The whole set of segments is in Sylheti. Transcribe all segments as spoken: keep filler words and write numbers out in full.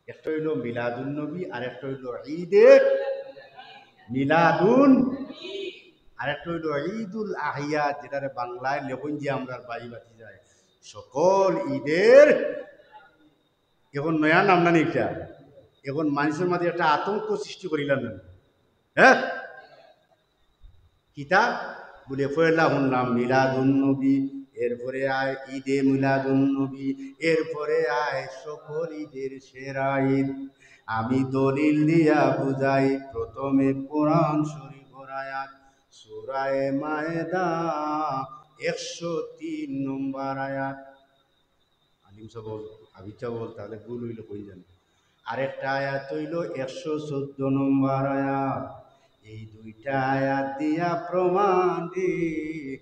একটা অইলো মিলাদুন নবী, আর একটা অইলো ঈদে মিলাদুন, আর একটা অইলো ঈদুল আহইয়া, যেটারে বাংলায় লেখইন যে আমরার ভাই ভাতিজায়, সকল ঈদের। এখন নয়া নাম না নি এটা? এখন মানষর মাঝে একটা আতঙ্ক সৃষ্টি করিলাইলা না? হ্যাঁ, কিতা বুলে? পয়লা হুনলাম মিলাদুন নবী, এরপরে আয় ঈদে মিলাদুন নবী, এরপরে আয় সকল ঈদের সেরা ঈদ। আমি দলিল দিয়া বুঝাই, প্রথমে কোরআন শরীফর আয়াত, সূরায়ে মায়েদা, একশো তিন নম্বর আয়াত। আলিম সাব, হাফিজ সাব, তাইলে ভুল অইলো কই জানি। আরেকটা আয়াত অইলো একশো চৌদ্দ নম্বর আয়াত। এই দুইটা আয়াত দিয়া প্রমাণ দি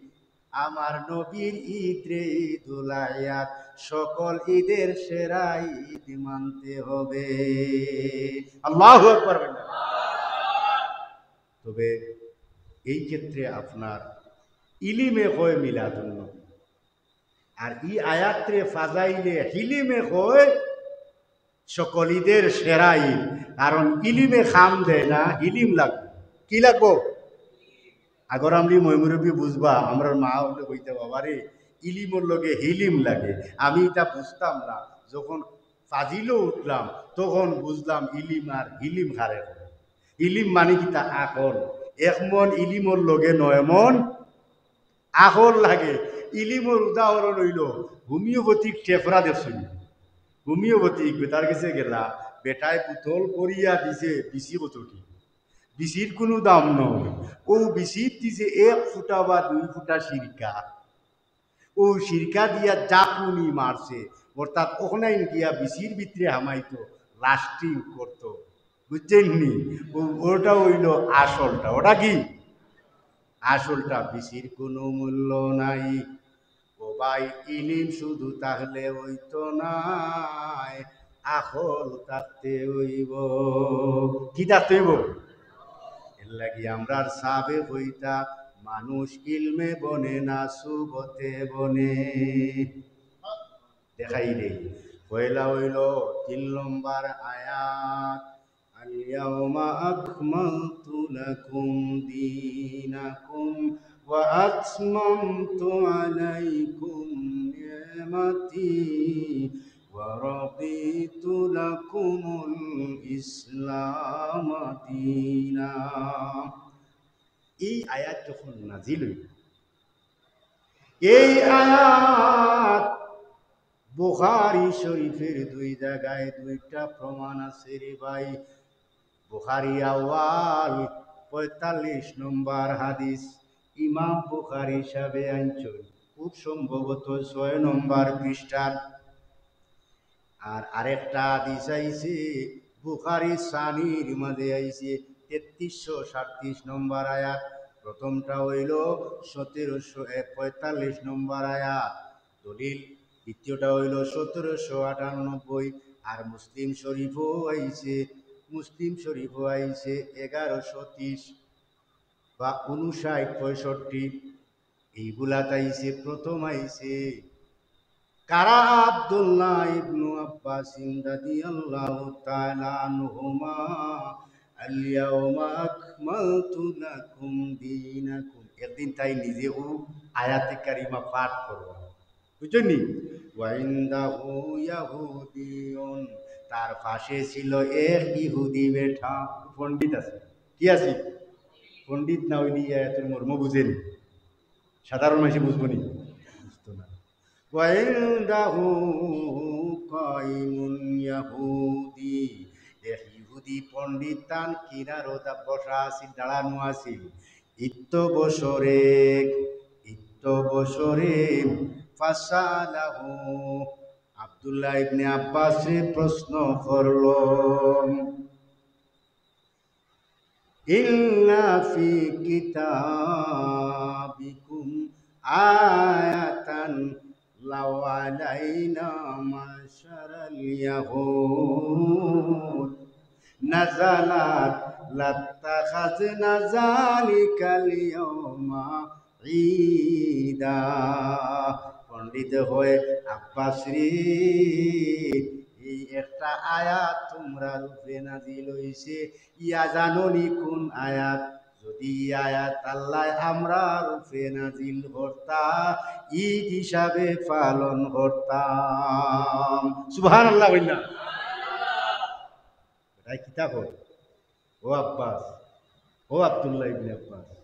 আমার নবীর ঈদ রে ঈদুল আহইয়া, সকল ঈদের সেরা ঈদ মানতে হবে। আল্লাহু আকবার। তবে এই ক্ষেত্রে আপনার ইলিমে কয় মিলাদুন নবী, আর ই আয়াতরে ফাজাইলে হিলিমে কয় সকল ঈদের সেরা ঈদ, কারণ ইলিমে কাম দেয় না, হিলিম লাগবো। কি লাগবো? আগর আমলি ময়মুরব্বি বুঝবা, আমরার মা অকলে কইতা, "বাবারে, ইলিমর লগে হিলিম লাগে।" আমি ইতা বুঝতাম না, যখন ফাজিলো উঠলাম তখন বুঝলাম ইলিম আর হিলিম কারে কয়। ইলিম মানে কিতা? আকল। এক মন ইলিমর লগে নয় মন আকল লাগে। ইলিমর উদাহরণ অইলো হোমিওপ্যাথিক টেফরা দেখছইন নি? হোমিওপ্যাথিক বেটার গেছে গেলা, বেটায় বোতল করিয়া দিছে বিশি কতটি, বিশির কুনু দাম নাই। অউ বিশিত দিছে এক ফুটা বা দুই ফুটা সিরকা, অউ সিরকা দিয়া জাকুনি মারছে, অর্থাৎ অখনাইন গিয়া বিশির ভিতরে হামাইতো, লাস্টিং করতো, বুঝছইন নি? অউ, অটা অইলো আসলটা। অটা কি? আসলটা। বিশির কুনু মূল্য নাই। ও ভাই, ইলিম শুধু থাকলে অইতো নায়, আকল থাকতে অইবো। কি থাকতে অইবো? এরলাগি আমরার সাবে কইতা, মানুষ ইলমে বনে না, সুবতে বনে। দেখাই দেই, পয়লা অইলো তিন নম্বর আয়াত, اليوم أكملت لكم دينكم وأتممت عليكم نعمتي ورضيت لكم الإسلام دينا। এই আয়াত যখন নাজিল অইল, এই আয়াত বুখারী শরীফের দুই জাগায় দুইটা প্রমাণ আছে রে ভাই। বুখারী আউয়াল পঁয়তাল্লিশ নম্বর হাদিস, ইমাম বুখারী সাবে আনছইন, খুব সম্ভবত ছয় নম্বর পৃষ্ঠার। আর আরেকটা হাদিস আইছে, বুখারী সানির মাঝে আইছে, তেত্রিশশো সাতত্রিশ নম্বর আয়াত। প্রথমটা অইলো সতেরোশো, এ, পঁয়তাল্লিশ নম্বর আয়াত, দলিল। দ্বিতীয়টা অইলো সতেরোশো আটানব্বই। আর মুসলিম শরীফও আইছে, মুসলিম শরীফও আইছে এগারোশো তিরিশ বা ঊনষাট পঁয়ষট্টি। এইগুলাত আইছে, প্রথম আইছে কারা? আব্দুল্লাহ ইবনু আব্বাস রাদিয়াল্লাহু তাআলা আনহুমা, "আল ইয়াউমা আকমালতু লাকুম দীনাকুম।" একদিন তাইন নিজেও আয়াতে কারিমা পাঠ করবা, বুঝছইন নি? "ওয়া ইনদাহু ইয়াহুদিয়ুন", তার পাশে ছিল এক ইহুদি বেটা, পণ্ডিত আছে। কি আছে? পণ্ডিত না অইলে ই আয়াতর মর্ম বুঝে নি। সাধারণ মানষে বুঝবো নি? বুঝতো না। "ওয়া ইনদাহু কাইমুন ইয়াহুদি", এক ইহুদি পণ্ডিত তান কিনারো বসা আছিল, দাঁড়ানো আছিল। ইত্ত বছরে, ইত্ত বছরে, ফাসালাহু, আব্দুল্লাহ ইবনে আব্বাসরে প্রশ্ন করল, "ইন্না ফি কিতাবিকুম আয়াতান লাউ আলাইনা মা'শারাল ইয়াহুদ নাযালাত লাত্তাখাযনা যালিকাল ইয়াউমা ঈদা।" পণ্ডিত কয়, "আব্বাস রে, এই একটা আয়াত তুমরার উপরে নাজিল অইছে, ইয়া জানো নি কুন আয়াত? যদি ই আয়াত আল্লায় আমরার উপরে নাজিল করতা, ঈদ হিসাবে পালন করতাম। সুবহানাল্লাহ কইন না? বেটায় কিতা কয়? ও আব্বাস, ও আব্দুল্লাহ ইবনে আব্বাস,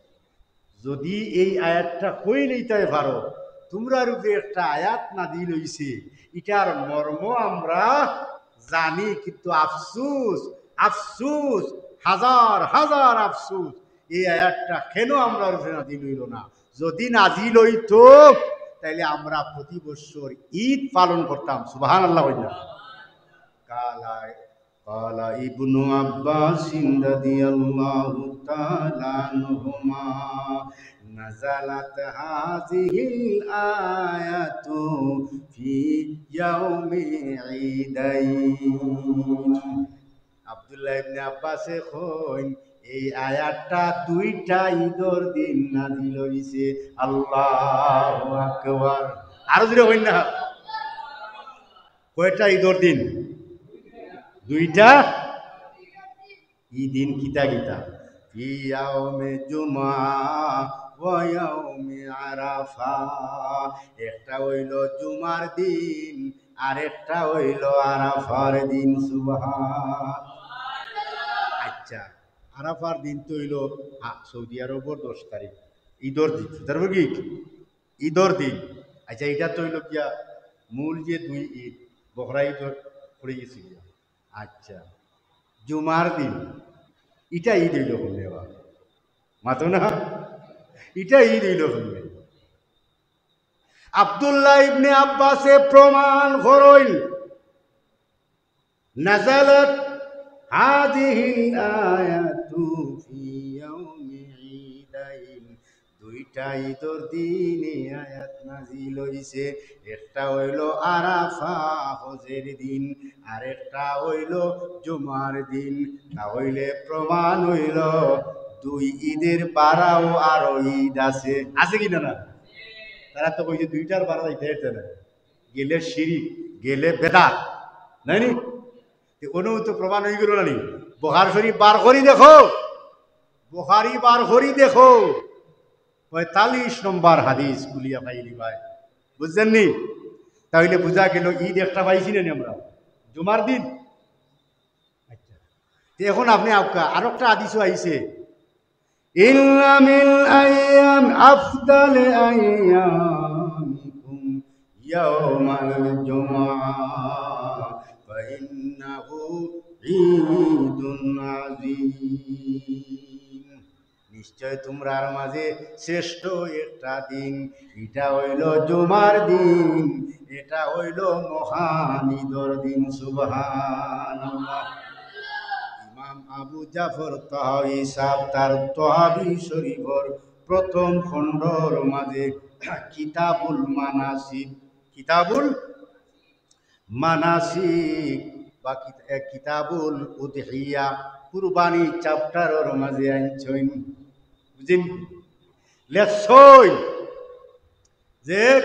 যদি এই আয়াতটা কইলাইতায় পারো, তুমরার উপরে একটা আয়াত নাজিল অইছে, ইটার মর্ম আমরা জানি, কিন্তু আফসুস, আফসুস, হাজার হাজার আফসুস, এই আয়াতটা কেন আমরার উপরে নাজিল অইলো না? যদি নাজিল অইতো, তাইলে আমরা প্রতি বছর ঈদ পালন করতাম। সুবহানাল্লাহ কইন না? কালা قال ابن عباس رضي الله تعالى عنهما: نزلت هذه الآية في يوم عيدين. আব্দুল্লাহ ইবনে আব্বাসে কইন, এই আয়াতটা দুইটা ঈদর দিন নাজিল অইছে। আল্লাহু আকবার। আরো জোরে কইন না? কয়টা ঈদর দিন? দুইটা। ই দিন কিতা কিতা? في يوم الجمعة ويوم عرفة। একটা অইলো জুমার দিন, আর একটা অইলো আরাফার দিন। সুবহান। আচ্ছা, আরাফার দিন তো অইলো, আ, সৌদি আরবর দশ তারিখ, ঈদর দিন। তারপর কি? ঈদর দিন। আচ্ছা, ইটা তো অইলো গিয়া মূল যে দুই ঈদ, বকরা ঈদ পড়ে গেছে গিয়া। আচ্ছা, জুমার দিন, ইটা ঈদ অইলো কেনে বা? মাতো না? ইটা ঈদ অইলো কেনে? আব্দুল্লাহ ইবনে আব্বাসে প্রমাণ করইন, نزلت هذه الآية في يوم عيدين। দুইটা ঈদর দিন ই আয়াত নাজিল অইছে, একটা অইলো আরাফা হজের দিন, আর একটা অইলো জুমার দিন। তা অইলে প্রমাণ অইলো দুই ঈদের বারাও আরো ঈদ আছে, আছে কি না? না, তারা তো কইছে দুইটার বারা যাইতে পারতে না, গেলে শিরিক, গেলে বেদাত, নায় নি? তে অনো তো প্রমাণ অইগেলো না নি? বুখারী শরীফ বার করি দেখো, বুখারী বার করি দেখো, পঁয়তাল্লিশ নম্বর হাদিস খুলিয়া পাইলিবায়, বুঝছইন নি? তা অইলে বুঝা গেলো ঈদ একটা পাইছি না নি আমরা, জুমার দিন। আচ্ছা, তে এখন আপনে আউক্কা, আরো একটা হাদিসও আইছে, إن من أيام أفضل أيامكم يوم الجمعة فإنه عيد عظيم। নিশ্চয় তুমরার মাঝে শ্রেষ্ঠ একটা দিন, ইটা অইলো জুমার দিন, ইটা অইলো মহান ঈদর দিন। সুবহানাল্লাহ। ইমাম আবু জাফর তাহাবী সাহেব তার তাহাবী শরীফর প্রথম খণ্ডর মাঝে কিতাবুল মানাসিক, কিতাবুল মানাসিক বা কিত-, এ, কিতাবুল উদহিয়া, কুরবানি চ্যাপ্টারর মাঝে আনছইন। বুঝছইন? লেখছইন যে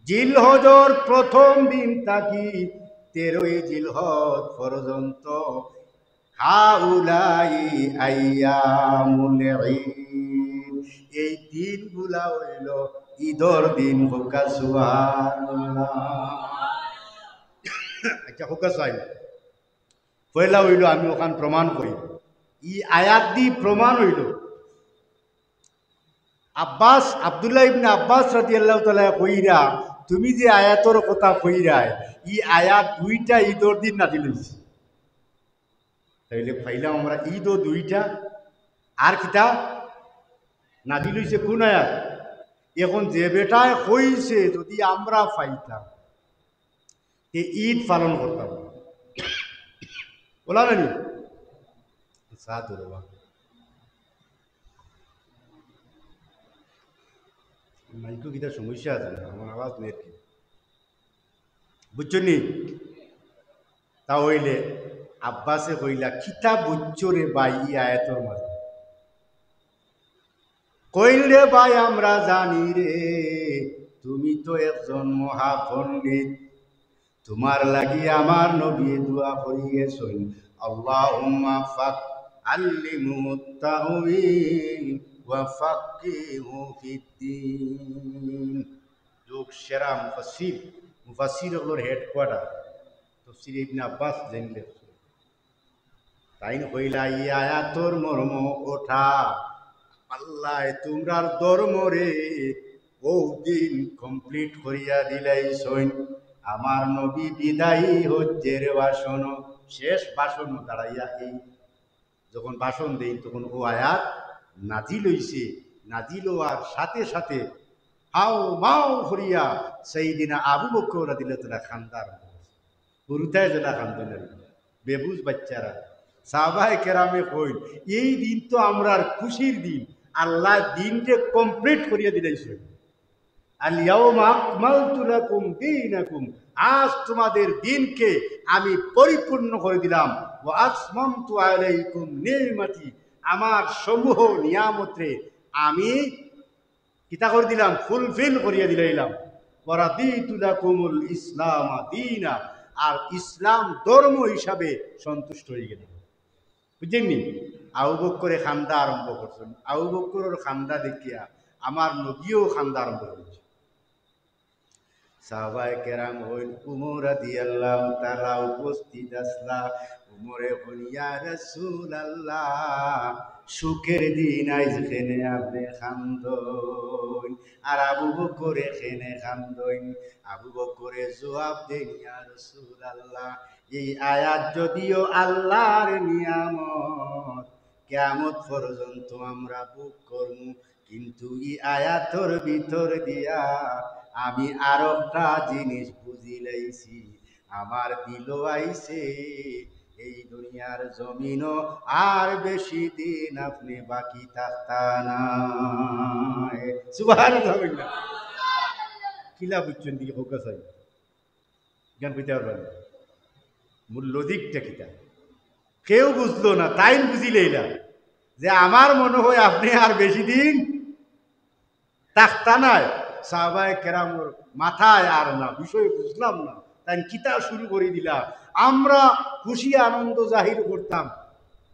জিলহজর প্রথম দিন থাকি তেরোই জিলহজ পর্যন্ত هؤلاء أيام العيد। এই দিনগুলা অইলো ঈদর দিন। কউক্কা সুবহানাল্লাহ। আচ্ছা, কউক্কা চাই। পয়লা অইলো আমি অখান প্রমাণ করি। ই আয়াত দি প্রমাণ অইলো। আব্বাস, আব্দুল্লাহ ইবনে আব্বাস রাদিয়াল্লাহু তাআলা কইরা, তুমি যে আয়াতর কথা কইরায়, ই আয়াত দুইটা ঈদর দিন নাজিল অইছে। তাইলে পাইলাম আমরা ঈদও দুইটা, আর কিতা নাজিল অইছে কুন আয়াত? এখন যে বেটায় কইছে, যদি আমরা পাইতাম, তে ঈদ পালন করতাম। বলা না নি? সাধু বাবা। মাইকো কিতা সমস্যা আছে না? আমার আওয়াজ নেই আর কি। বুঝছো নি? তা অইলে আব্বাসে কইলা, "কিতা বুঝছো রে ভাই ই আয়াতর মাঝে?" কইল, "রে ভাই, আমরা জানি রে, তুমি তো একজন মহাপণ্ডিত, তুমার লাগি আমার নবী দোয়া করি গেছইন, আল্লাহুম্মা ফাক-, আল্লিমহু তাউইল ওয়া ফাক্কিহু ফিদ্দিন। যুগ সেরা মুফাসসির, মুফাসসির অকলর headquarter, তফসিরে ইবনে আব্বাস যেইন লেখছইন। তাইন কইলা, "ই আয়াতর মর্ম অটা, আল্লায় তুমরার ধর্মরে অউ দিন complete করিয়া দিলাইছইন।" আমার নবী বিদায়ী হজ্জের ভাষণ, শেষ ভাষণ দাঁড়াইয়া এই যখন ভাষণ দেইন, তখন অউ আয়াত নাজিল অইছে। নাজিল অওয়ার সাথে সাথে হাউ মাউ করিয়া সাইয়্যিদিনা আবু বকর রাদিয়াল্লাহু তাআলা কান্দা আরম্ভ করছে। হুরুতায় যেলা কান্দইন আর কি, বেবুঝ বাচ্চারা। সাহাবায়ে কেরামে কইন, "এই দিন তো আমরার খুশির দিন, আল্লায় দিনরে complete করিয়া দিলাইছইন।" "আল ইয়াউমা আকমালতু লাকুম দীনাকুম", আজ তোমাদের দিনকে আমি পরিপূর্ণ করে দিলাম। "ওয়া আতমামতু আলাইকুম নি'মাতি", আমার সমূহ নিয়ামতরে আমি কিতা করি দিলাম, fulfill করিয়া দিলাইলাম। "ওয়া রাদিতু লাকুমুল ইসলামা দীনা", আর ইসলাম ধর্ম হিসাবে সন্তুষ্ট অই গেলাম। বুঝছইন নি? আবু বকরে কান্দা আরম্ভ করছইন। আবু বকরর কান্দা দেখিয়া আমার নবীও কান্দা আরম্ভ করছইন। সাহাবায়ে কেরাম কইন, উমর রাদিয়াল্লাহু তাআলা উপস্থিত আছলা। উমরে কইন, "ইয়া রাসূলুল্লাহ, সুখের দিন আইজ কেনে আপনে কান্দইন, আর আবু বকরে কেনে কান্দইন?" আবু বকরে জবাব দেইন, "ইয়া রাসূলুল্লাহ, এই আয়াত যদিও আল্লাহর নিয়ামত, কিয়ামত পর্যন্ত আমরা ভোগ করমু, কিন্তু ই আয়াতর ভিতর দিয়া আমি আরোকটা জিনিস বুঝিলাইছি, আমার দিলো আইছে, এই দুনিয়ার জমিনো আর বেশি দিন আপনে বাকি থাকতা নায়।" সুবহানাল্লাহ। কিলা বুঝছইন দেখি, কউক্কা চাই। জ্ঞান কইতে পারবা না। মূল লজিকটা কিতা? কেউ বুঝলো না, তাইন বুঝিলাইলা যে আমার মনে হয় আপনে আর বেশি দিন থাকতা নায়। সাহাবায়ে কেরামর মাথায় আর না, বিষয় বুঝলাম না। তাইন কিতা শুরু করি দিলা, আমরা খুশি আনন্দ জাহির করতাম,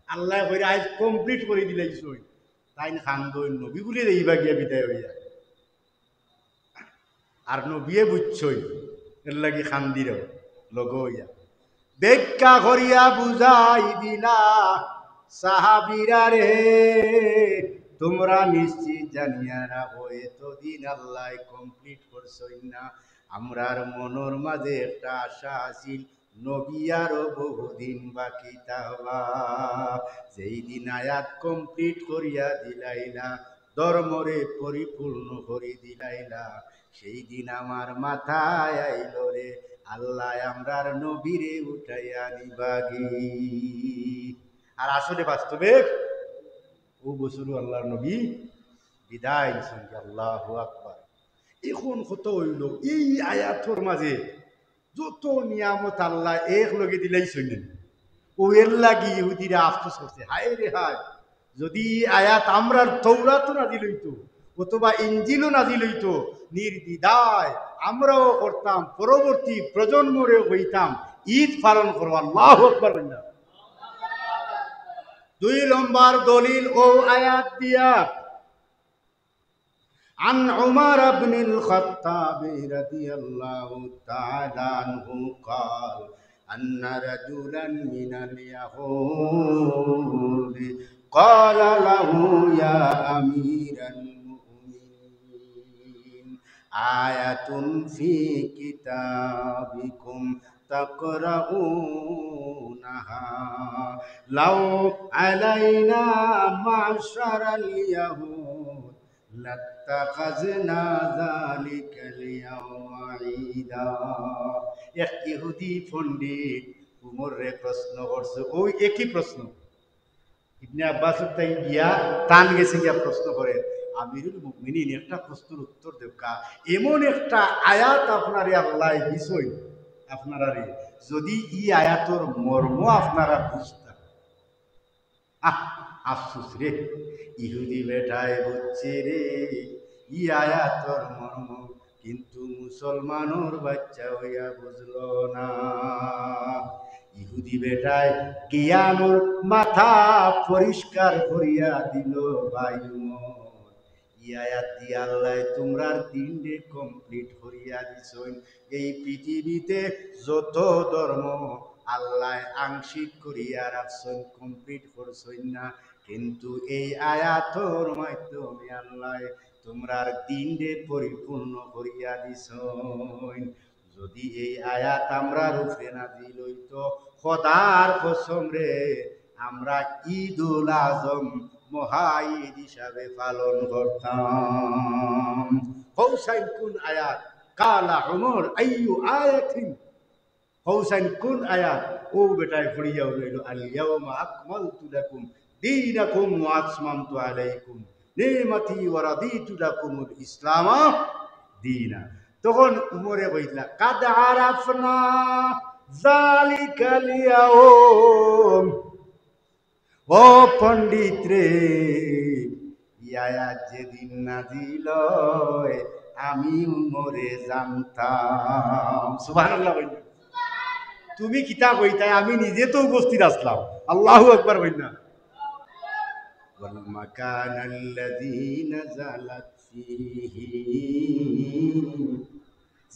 আল্লায় কইরা আইজ complete করি দিলাইছইন। তাইন কান্দইন, নবী বুলে যাইবা গিয়া বিদায় অইয়া। আর নবিয়ে বুঝছইন, এরলাগি কান্দিরা লগে অইয়া। ব্যাখ্যা করিয়া বুঝাই দিলা সাহাবীরারে, "তুমরা নিশ্চিত জানিয়া রাখো, এতদিন আল্লায় complete করছইন না। আমরার মনর মাঝে একটা আশা আছিল, নবী আরো বহুদিন বাকি থাকবা। যেই দিন আয়াত complete করিয়া দিলাইলা, ধর্মরে পরিপূর্ণ করি দিলাইলা, সেই দিন আমার মাথায় আইলো রে, আল্লায় আমরার নবীরে উঠাইয়া নিবাগি।" আর আসলে বাস্তবে অউ বছরও আল্লাহর নবী বিদায় নিছইন। আল্লাহু আকবার। এখন কথা অইলো, এই আয়াতর মাঝে যত নিয়ামত আল্লায় এক লগে দিলাইছইন, অউ এরলাগি ইহুদিরা আফসোস করছে, "হায় রে হায়, যদি ই আয়াত আমরার তৌরাতো নাজিল অইতো, অথবা ইঞ্জিলো নাজিল অইতো, নির্দ্বিধায় আমরাও করতাম, পরবর্তী প্রজন্মরেও কইতাম, ঈদ পালন করো।" আল্লাহু আকবার। দুই নম্বর দলিল অউ আয়াত দিয়া। عن عمر بن الخطاب رضي الله تعالى عنه قال: أن رجلا من اليهود قال له: يا أمير المؤمنين، آية في كتابكم تقرؤونها، لو علينا معشر اليهود لاتخذنا ذلك اليوم عيدا। এক ইহুদি পণ্ডিত উমররে প্রশ্ন করছে, অউ একই প্রশ্ন। ইবনে আব্বাসর তাইন গিয়া, তান গেছে গিয়া প্রশ্ন করে, "আমিরুল মুমিনিন, একটা প্রশ্নর উত্তর দেউক্কা, এমন একটা আয়াত আপনারে আল্লায় দিছইন, আপনারারে, যদি ই আয়াতর মর্ম আপনারা বুঝতা।" আহ, আফসোস রে, ইহুদি বেটায় বুঝছে রে, ই আয়াতর মর্ম কিন্তু মুসলমানর বাচ্চা অইয়া বুঝলো না। ইহুদি বেটায় জ্ঞানর মাথা পরিষ্কার করিয়া দিল, ভাই উমর, ই আয়াত দিয়া আল্লায় তুমরার দিনরে complete করিয়া দিছইন। এই পৃথিবীতে যত ধর্ম আল্লায় আংশিক করিয়া রাখছইন, complete করছইন না, কিন্তু এই আয়াতর মাধ্যমে আল্লায় তুমরার দিনরে পরিপূর্ণ করিয়া দিছইন। যদি এই আয়াত আমরার উপরে নাজিল অইতো, খোদার কসম রে, আমরা ঈদুল আজম মহাঈদ হিসাবে পালন করতাম। কও চাইন কুন আয়াত? কালা উমর, আইয়ু আয়াতিন? কও চাইন কুন আয়াত? অউ বেটায় পড়িয়া উলাইলো, আল ইয়াউমা আকমালতু লাকুম দীনাকুম ওয়া আতমামতু আলাইকুম নি'মাতি ওয়া রাদিতু লাকুমুল ইসলামা দীনা। তখন উমরে কইলা, কাদ আরাফনা যালিকাল ইয়াউম। ও পণ্ডিত রে, ই আয়াত যেদিন নাজিল অয়, আমি উমরে জানতাম। সুবহানাল্লাহ কইন না? তুমি কিতা কইতায়, আমি নিজে তো উপস্থিত আছলাম। আল্লাহু আকবার কইন না? ওয়াল মাকানাল্লাযী নাযালাত ফীহি,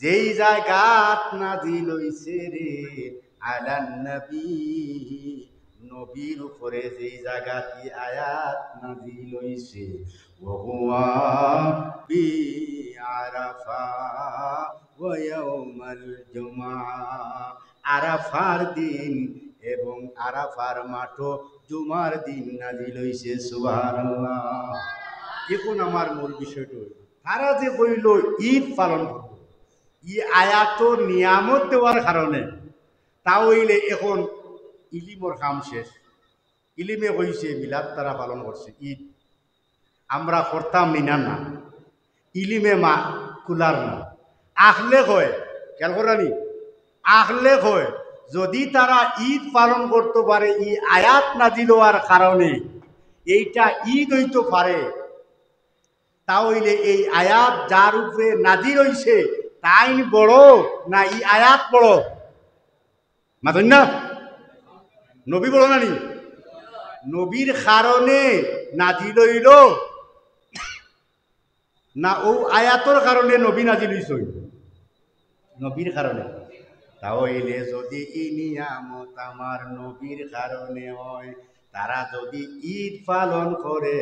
যেই জাগাত নাজিল অইছে রে, আলান নবী, নবীর উপরে যেই জাগাত ই আয়াত নাজিল অইছে, ওয়া হুয়া বি আরাফা ওয়া ইয়াউমাল জুমআ, আরাফার দিন এবং আরাফার মাঠো জুমার দিন নাজিল অইছে। সুবহানাল্লাহ। এখন আমার মূল বিষয়টা অইল, তারা যে কইল ঈদ পালন করব, ই আয়াতো নিয়ামত দেওয়ার কারণে, তা অইলে এখন ইলিমর কাম শেষ। ইলিমে কইছে মিলাদ তারা পালন করছে, ঈদ আমরা করতাম নি না, না। ইলিমে মা কুলার না। আখলে কয়, খেয়াল কররানি? আখলে কয়, যদি তারা ঈদ পালন করতো পারে ই আয়াত নাজিল অওয়ার কারণে, এইটা ঈদ অইতো পারে, তা অইলে এই আয়াত যার উপরে নাজিল অইছে, তাইন বড় না ই আয়াত বড়? মাতইন না? নবী বড় না নি? নবীর কারণে নাজিল অইলো না অউ আয়াতর কারণে নবী নাজিল অইছইন? নবীর কারণে। তা অইলে যদি ই নিয়ামত আমার নবীর কারণে অয়, তারা যদি ঈদ পালন করে,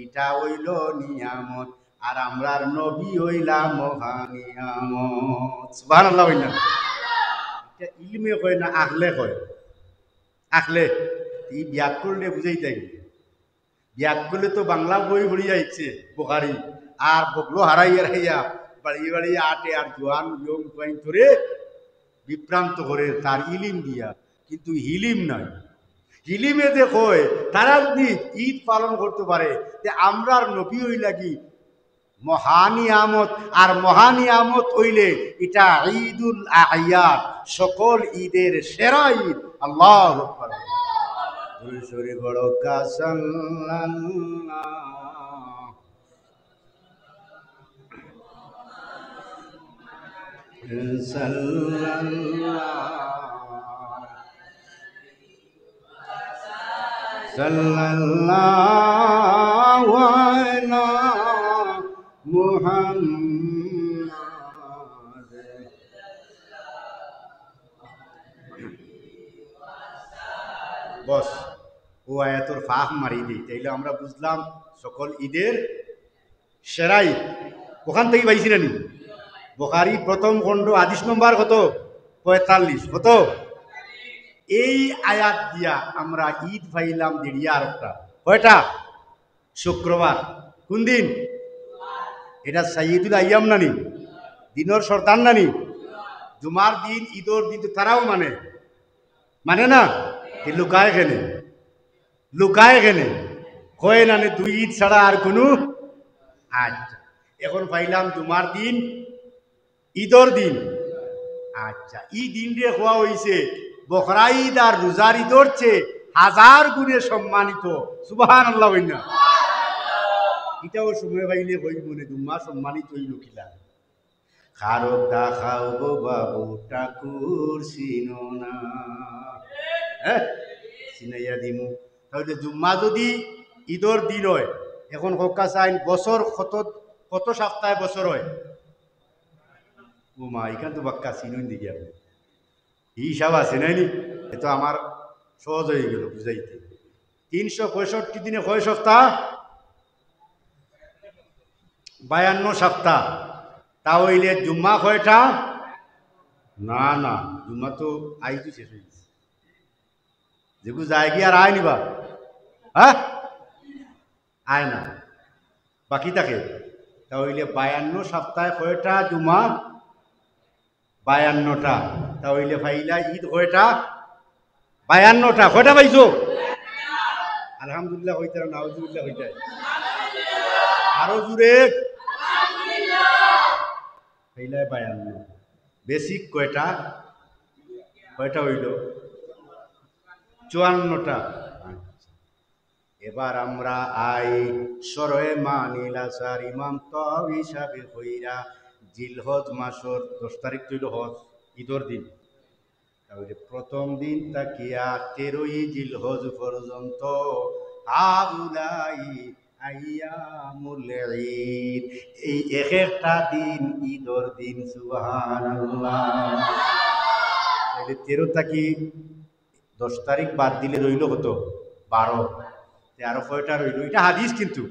ইটা অইলো নিয়ামত, আর আমরার নবী অইলা মহা নিয়ামত। সুবহানাল্লাহ কইন না? ইটা ইলমে কয় না, আখলে কয়? আখলে। ই ব্যাকরণে বুঝাইতায়। ব্যাকরণে তো বাংলা বই পড়িয়া আইছে বুখারী, আর বগলো হারাইয়া হারাইয়া বাড়ি বাড়ি আটে, আর জোয়ান ইয়ং পুয়াইন্তরে বিভ্রান্ত করে তার ইলিম দিয়া, কিন্তু হিলিম নাই। হিলিমে যে কয়, তারা যদি ঈদ পালন করতো পারে, তে আমরার নবী অইলা কি মহা নিয়ামত, আর মহা নিয়ামত অইলে ইটা ঈদুল আ'ইয়াদ, সকল ঈদের সেরা ঈদ। আল্লাহু আকবার। দুরূদ শরীফ পড়ো, কা সাল্লাল্লাহু সাল্লাল্লাহু সাল্লাল্লাহু আলা মুহাম্মাদ। বস, অউ আয়াতর ফাঁক মারি দেই, তাইলে আমরা বুঝলাম সকল ঈদের সেরা ঈদ। অখান থাকি পাইছি না নি? বুখারী প্রথম খণ্ড, হাদিস নম্বর কত? পঁয়তাল্লিশ। কত? এই আয়াত দিয়া আমরা ঈদ পাইলাম দেড়িয়া আরোকটা। কয়টা? শুক্রবার। কুন দিন? ইটা সাইয়্যিদুল আইয়াম না নি? দিনর সর্দার না নি? জুমার দিন, ঈদর দিন তো তারাও মানে। মানে না? তে লুকায় কেনে? লুকায় কেনে? কয় না নে দুই ঈদ ছাড়া আর কুনু? আচ্ছা, এখন পাইলাম জুমার দিন, ঈদর দিন। আচ্ছা, ই দিনরে কওয়া অইছে বকরা ঈদ আর রোজার ঈদর চেয়ে হাজার গুণে সম্মানিত। সুবহানাল্লাহ কইন না? ইটাও সময় পাইলে কইমু নে, জুম্মা সম্মানিত অইলো কিলা। কারো দেখাও গো বাবু ঠাকুর চিনো না। হ্যাঁ, চিনাইয়া দিমু। তাহলে জুম্মা যদি ঈদর দিন হয়, এখন কক্কা চাইন বছর কত, কত সপ্তাহে বছর হয়? ও মা, এখান তো বাক্কা চিনুন দিকে আপনি। এই হিসাব আছে নাই নি? এ তো আমার সহজ হয়ে গেল বুঝাইতে। তিনশো পঁয়ষট্টি দিনে কয় সপ্তাহ? বায়ান্ন সপ্তাহ। তা হইলে জুম্মা কয়টা? না, না, জুম্মা তো আইজ শেষ হয়ে গেছে। যেগু যায় কি আর আয় নিবা? হ্যাঁ, আয় না, বাকি থাকে। তা হইলে বায়ান্ন সপ্তাহে কয়টা জুমা? বায়ান্নটা। তা হইলে পাইলা ঈদ কয়টা? বায়ান্নটা। কয়টা পাইছো? আলহামদুলিল্লাহ কইতারা, নাউজুবিল্লাহ কইতারা। আরো জোরে। পাইলা বায়ান্ন। বেসিক কয়টা? কয়টা হইল? চুয়ান্নটা। এবার আমরা আই শরহে মানিল আসার ইমাম তাহাবী সাহেবে কইরা জিলহজ মাসর দশ তারিখ তো হইল হজ, ঈদর দিন। তাহলে প্রথম দিন থাকিয়া তেরোই জিলহজ পর্যন্ত হাউলাই আইয়ামুল ঈদ, এই এক একটা দিন ঈদর দিন। সুবহানাল্লাহ। তাহলে তেরো থাকি দশ তারিখ বাদ দিলে রইল কত? বারো। তে আরো কয়টা রইল? এটা হাদিস কিন্তু।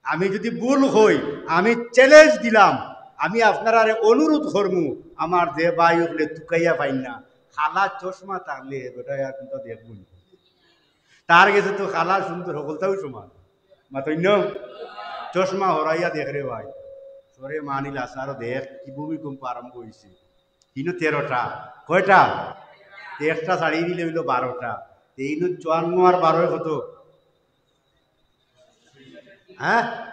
আমি যদি ভুল হই, আমি চ্যালেঞ্জ দিলাম, আমি আপনারারে অনুরোধ করমু, আমার যে ভাই অকলে তুকাইয়া পাইন না, কালা চশমা থাকলে বেটায় আর কোনটা দেখবো না। তার গেছে তো কালা সুন্দর হকলতাউ সমান। মাতইন না? চশমা হরাইয়া দেখ রে ভাই, শরহে মানিল আসারো দেখ, কি ভূমিকম্প আরম্ভ হইছে। ইনো তেরোটা। কয়টা? তে একটা ছাড়িয়ে দিলে হইল বারোটা। তে ইনো চুয়ান্ন আর বারোয় কত? হ্যাঁ,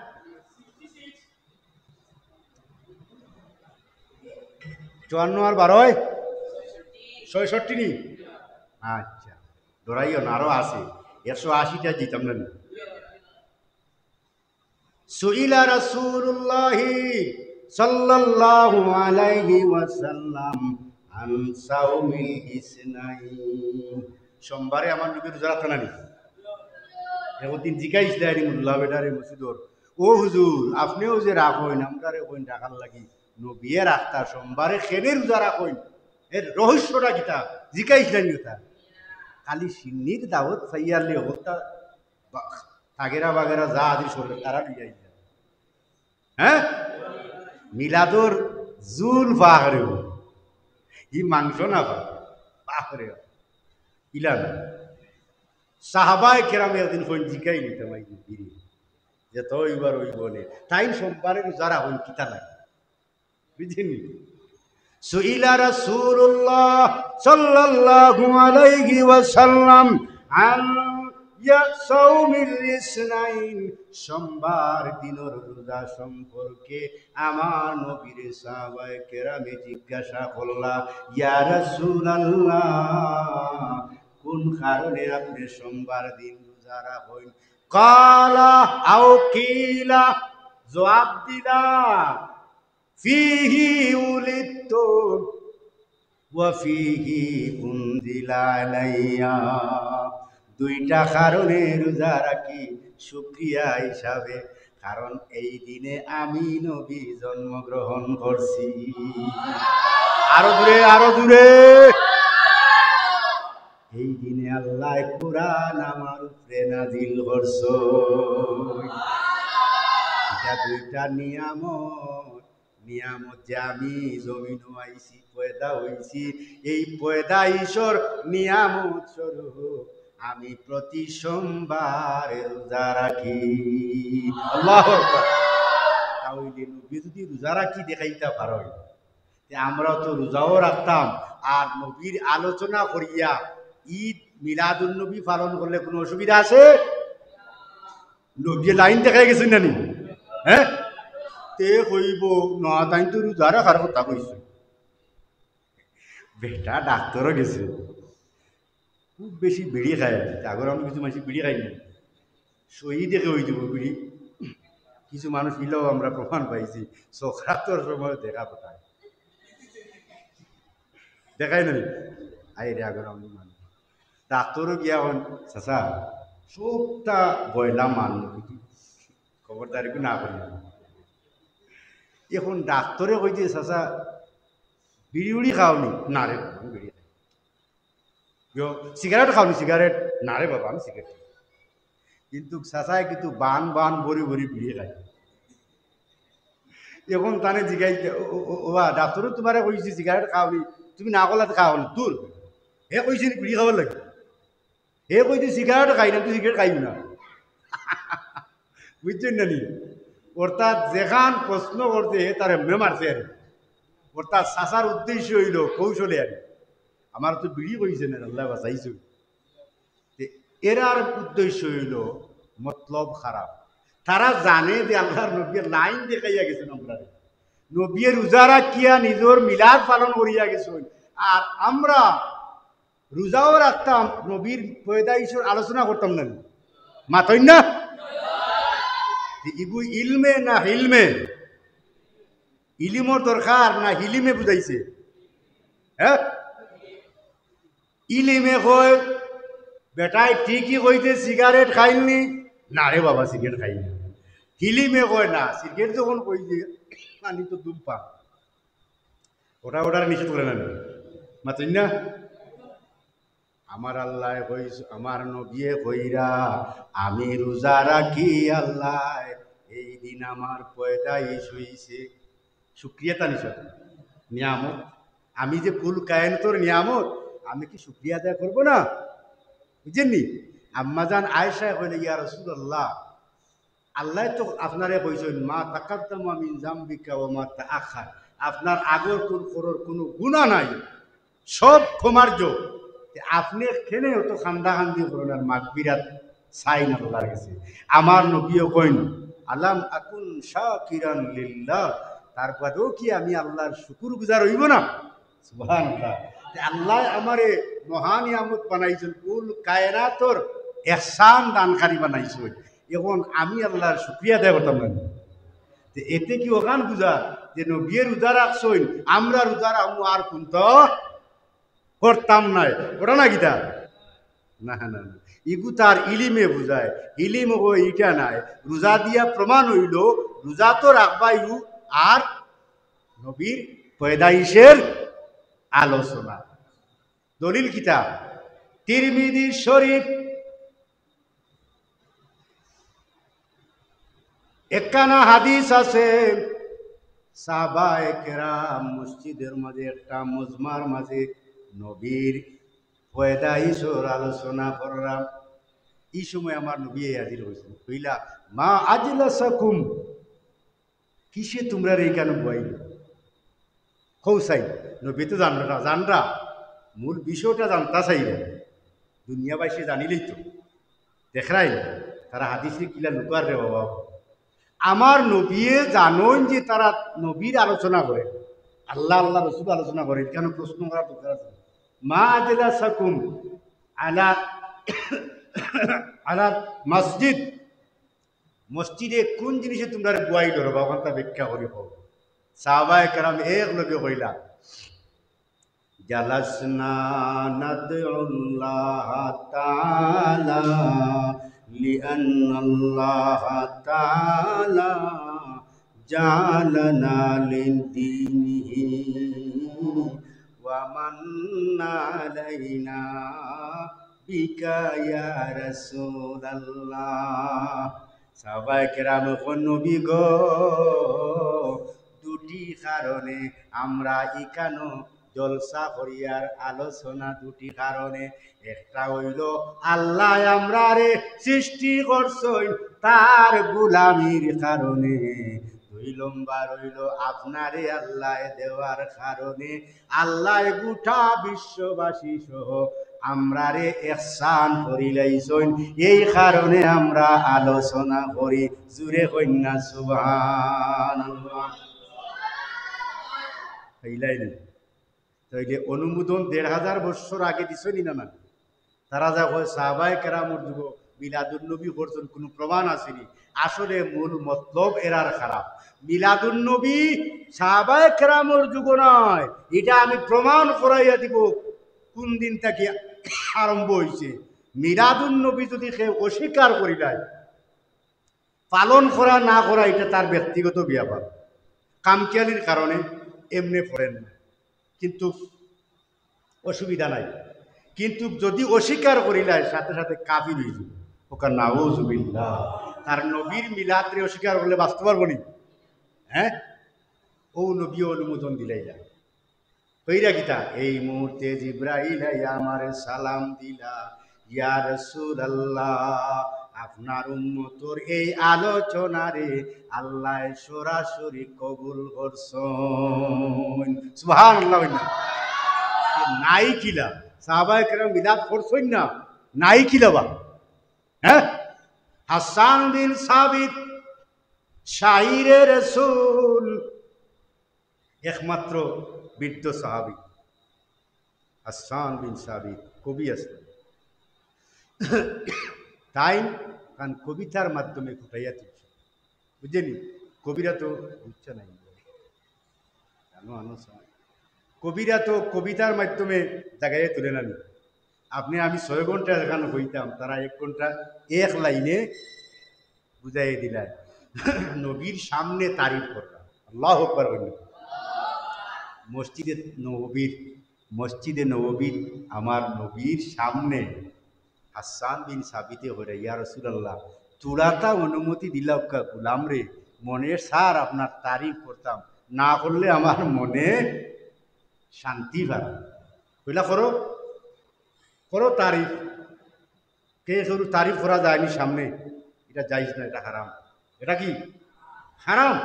চুয়ান্ন আর বারোয় ছয়ষট্টি নি? আচ্ছা, ডরাইও না, আরো আছে। একশো আশিটা দিতাম না নি? সুইলা রাসূলুল্লাহি সাল্লাল্লাহু আলাইহি ওয়াসাল্লাম আন সাওমিল ইসনাইন। সোমবারে আমার নবী রোজা রাখতা না নি? একদিন জিকাইছলা আরে মোল্লা বেটারে মসজিদর, "ও হুজুর, আপনেও যে রাখইন, আমরারে কইন রাখার লাগি, নবীয়ে রাখতা, সোমবারে কেনে রোজা রাখইন? এর রহস্যটা কিতা?" জিকাইছলা নি ওটা? খালি শিন্নির দাওয়াত পাইয়ালে হতা বা-, তাগেরা বাগেরা যা আদি শরীর তারা লইয়া আইলা। হ্যাঁ? মিলাদর জুল পাহাড়ে, ই মাংস না পা-, পাহাড়ে। ইলা না। সাহাবায়ে কেরামে একদিন কইন জিকাই নিতাম আই গিরি। যে তো ইবার ওই বলে। তাইন সোমবারে রোজা রাখইন কিতা লাগে? বুঝছইন নি? সুইলা রাসূলুল্লাহ সাল্লাল্লাহু আলাইহি ওয়াসাল্লাম আন ইয়া সাওমিল ইসনাইন, সোমবার দিনর রোজা সম্পর্কে আমার নবীরে সাহাবায়ে কেরামে জিজ্ঞাসা করলা, "ইয়া রাসূলুল্লাহ, কোন কারণে আপনে সোমবার দিন রোজা রাখইন?" ক্বালা আও কিলা, জবাব দিলা, "ফিহি উলিদতু ওয়া ফিহি উনজিলা আলাইয়া।" দুইটা কারণে রোজা রাখি, শুকরিয়া হিসাবে, কারণ এই দিনে আমি নবী জন্মগ্রহণ করছি। আরো জোরে, আরো জোরে। এই দিনে আল্লাহ কোরআন আমার উপরে নাজিল করছইন। এটা দুইটা নিয়ামত, নিয়ামত যে আমি জমিনো আইছি, পয়দা হইছি, এই পয়দাইশর নিয়ামত স্বরূপ আমি প্রতি সোমবারে রোজা রাখি। আল্লাহু আকবার। তাহলে নবী যদি রোজা রাখি দেখাইতা পারইন, তে আমরাও তো রোজাও রাখতাম, আর নবীর আলোচনা করিয়া ঈদ মিলাদুন নবী পালন করলে কোনো অসুবিধা আছে? নবী লাইন দেখাই গেছইন না নি? হ্যাঁ? তে কইব, "না, তাইন তো রোজা রাখার কথা কইছইন।" বেটা ডাক্তারও গেছে, খুব বেশি বিড়ি খায়। আগর আমরা কিছু মানুষ বিড়ি খাই না, শহীদে কেউ হয়ে যাবো বিড়ি। কিছু মানুষ ইলাও আমরা প্রমাণ পাইছি, সকরাতর সময় দেখা পায়। দেখাই নাই। আইরে আগর আমি মানুষ। ডাক্তারও গিয়া কইন, "চাচা, সবটা গয়লা মানুষ, কিন্তু খবরদারি না করি।" এখন ডাক্তারে কইছে, "চাচা, বিড়ি উড়ি খাওনি?" "না রে বাবা, আমি বিড়ি খাই।" "ইয়ো, সিগারেট খাওনি, সিগারেট?" "না রে বাবা, আমি সিগারেট খাই।" কিন্তু চাচায় কিন্তু বান বান ভরি ভরি বিড়ি খায়। এখন তানে জিগাই, "ও, ও, ও, ওবা, ডাক্তারে তুমারে কইছে সিগারেট খাওনি, তুমি না কলাত খাও না, দূর।" হে কইছে নি বিড়ি খাওয়ার লাগি? হে কইছে সিগারেট খাই না, তুই সিগারেট খাইও না। বুঝছইন না নি? অর্থাৎ যেখান প্রশ্ন করছে, হে তার এমনে মারছে আর কি। অর্থাৎ চাচার উদ্দেশ্য অইলো কৌশলে আর কি। আমার তো বিড়ি কইছে না, আল্লায় বাঁচাইছে। তে এরার উদ্দেশ্য অইলো মতলব খারাপ। তারা জানে যে আল্লার নবীয়ে লাইন দেখাইয়া গেছইন আমরারে। নবীয়ে রোজা রাখিয়া নিজর মিলাদ পালন করিয়া গেছইন। আর আমরা রোজাও রাখতাম, নবীর পয়দাইশর আলোচনা করতাম না। মাতইন না? তে ইগু ইলমে না হিলমে? ইলিমর দরকার না হিলিমে বুঝাইছে? হ্যাঁ? ইলিমে কয়, "বেটায় ঠিকই কইছে, সিগারেট খাইলনি?" "না রে বাবা, সিগারেট খাই না।" হিলিমে কয়, "না, সিগারেট যখন কইছে, আমি তো ধূমপান।" ওটা ওটারে নিষেধ করে না নি? মাতইন না? আমার আল্লায় কইছ-, আমার নবীয়ে কইরা, "আমি রোজা রাখি আল্লায়, এই দিন আমার পয়দাইশ অইছে।" শুকরিয়া তান নিষেধ, নিয়ামত। আমি যে কুল কায়নাতর নিয়ামত, আমি কি শুকরিয়া আদায় করব না? বুঝছইন নি? আম্মাজান আয়েশায় কইলা, "ইয়া রাসূলুল্লাহ, আল্লায় তো আপনারে কইছইন, 'মা তাকাদ্দামা মিন জামবিকা ওয়া মা তাআখার।' আপনার আগর কুন করর কুনু গুনাহ নাই, সব ক্ষমার যোগ। তে আপনে কেনে অত কান্দাকান্দি করইন আর মাগফিরাত চাইন আল্লার গেছে?" আমার নবীয়ে কইন, "আলাম আকুন শাকিরান লিল্লাহ, তার বাদেও কি আমি আল্লার শুকুরগুজার অইব না?" সুবহানাল্লাহ। তে আল্লায় আমারে মহা নিয়ামত বানাইছইন, কুল কায়নাতর ইহসান দানকারী বানাইছইন। এখন আমি আল্লার শুকরিয়া আদায় করতাম না নি? তে এতে কি অখান বুঝা যে নবীয়ে রোজা রাখছইন, আমরা রোজা রাখমু আর কুন্তা করতাম নায়, ওটা না কিতা? না, না, না। ইগু তার ইলিমে বুঝায়, ইলিম অইবো ইটা নায়। রোজা দিয়া প্রমাণ অইলো, রোজা তো রাখবায়উ, আর নবীর পয়দাইশের আলোচনা। দলিল কিতা? তিরমিজি শরীফ। একখানা হাদিস আছে, সাহাবায়ে কেরাম মসজিদর মাঝে একটা মজমার মাঝে নবীর পয়দাইশর আলোচনা কররা। ই সময় আমার নবী হাজির অইছইন, কইলা, "মা আজলাসাকুম?" কিসে তুমরারে ইখানো বওয়াইলো? কও চাই, নবী তো জানরা, জানরা, মূল বিষয়টা জানতা চাইরা। দুনিয়াবাসী জানিলেই তো দেখরাই, তারা হাদিসে কিলা লুকার রে বাবা। আমার নবীয়ে জানইন যে তারা নবীর আলোচনা করে, আল্লাহ, আল্লাহ রসুল আলোচনা করে, ইখানো প্রশ্ন করার দরকার আছে? মা আজলাসাকুম আলা, আলা মসজিদ, মসজিদে কোন জিনিসে তুমরারে বওয়াইলো রে বাবা, অখানটা ব্যাখ্যা করি কও। সাহাবায়ে কেরাম এক লগে কইলা, "জালাসনা নাদউল্লাহ তাআলা, লিআন্নাল্লাহ তাআলা জাআলানা লিদ্দীনিহি ওয়া মান্না আলাইনা বিকা ইয়া রাসূলাল্লাহ।" সাহাবায়ে কেরাম কইন, "নবী গো, দুটি কারণে আমরা ইখানো জলসা করিয়ার আলোচনা, দুটি কারণে। একটা অইলো আল্লায় আমরারে সৃষ্টি করছইন তার গোলামির কারণে, দুই নম্বর অইলো আপনারে আল্লায় দেওয়ার কারণে। আল্লায় গোটা বিশ্ববাসী সহ আমরারে ইহসান করিলাইছইন, এই কারণে আমরা আলোচনা করি।" জুরে কইন না সুবহানাল্লাহ। কইলাইনি? তাইলে অনুমোদন দেড় হাজার বছর আগে দিছইন নি না, না? তারা যা কয়, সাহাবায়ে কেরামর যুগো মিলাদুন নবী করছইন, কুনু প্রমাণ আছেনি? আসলে মূল মতলব এরার খারাপ। মিলাদুন নবী সাহাবায়ে কেরামর যুগো নায়, ইটা আমি প্রমাণ করাইয়া দিমু কুন দিন থাকি আরম্ভ অইছে। মিলাদুন নবী যুদি কেউ অস্বীকার করিলায়, পালন করা না করা ইটা তার ব্যক্তিগত ব্যাপার, কামখেয়ালির কারণে এমনে পড়েন না, কিন্তু অসুবিধা নাই। কিন্তু যুদি অস্বীকার করিলায়, সাথে সাথে কাফির অইযিবো। ওকা নাউজুবিল্লাহ। তার নবীর মিলাদরে অস্বীকার করলে বাঁচতে পারবো নি? হ্যাঁ, ও নবীও অনুমোদন দিলাইলা। কইরা কিতা? এই মুহূর্তে জিব্রাইল আইয়া আমারে সালাম দিলা, ইয়া রাসূলুল্লাহ, আপনার উম্মতর এই আলোচনারে আল্লায় সরাসরি কবুল করছইন। সুবহানাল্লাহ। নাই কিলা? সাহাবায়ে কেরাম মিলাদ করছইন না, নাই কিলা বা? হ্যাঁ, হাসান বিন সাবিত, শাইরে রসুল, একমাত্র বৃদ্ধ সাহাবী হাসান বিন সাবিত কবি আছলা। তাইন তান কবিতার মাধ্যমে ফুটাইয়া তুলছইন, বুঝছইন নি? কবিরা তো বুঝতা নায়, জানো, আনো সময়। কবিরা তো কবিতার মাধ্যমে জাগাইয়া তুলে না নি। আপনে আমি ছয় ঘন্টা যেখান বইতাম, তারা এক ঘন্টা এক লাইনে বুঝাইয়া দিলা। নবীর সামনে তারিফ করলা। আল্লাহু আকবার বলুন। মসজিদে নববীর, মসজিদে নববীর আমার নবীর সামনে হাসান বিন সাবিতে কইরা, ইয়া রাসূলুল্লাহ, থুড়াতা অনুমতি দিলাউক্কা গোলামরে, মনে চার আপনার তারিফ করতাম, না করলে আমার মনে শান্তি পায় না। কইলা, করো, করো তারিফ। কে কেউর তারিফ করা যায়নি সামনে, ইটা জায়েজ না, ইটা হারাম। ইটা কি? হারাম।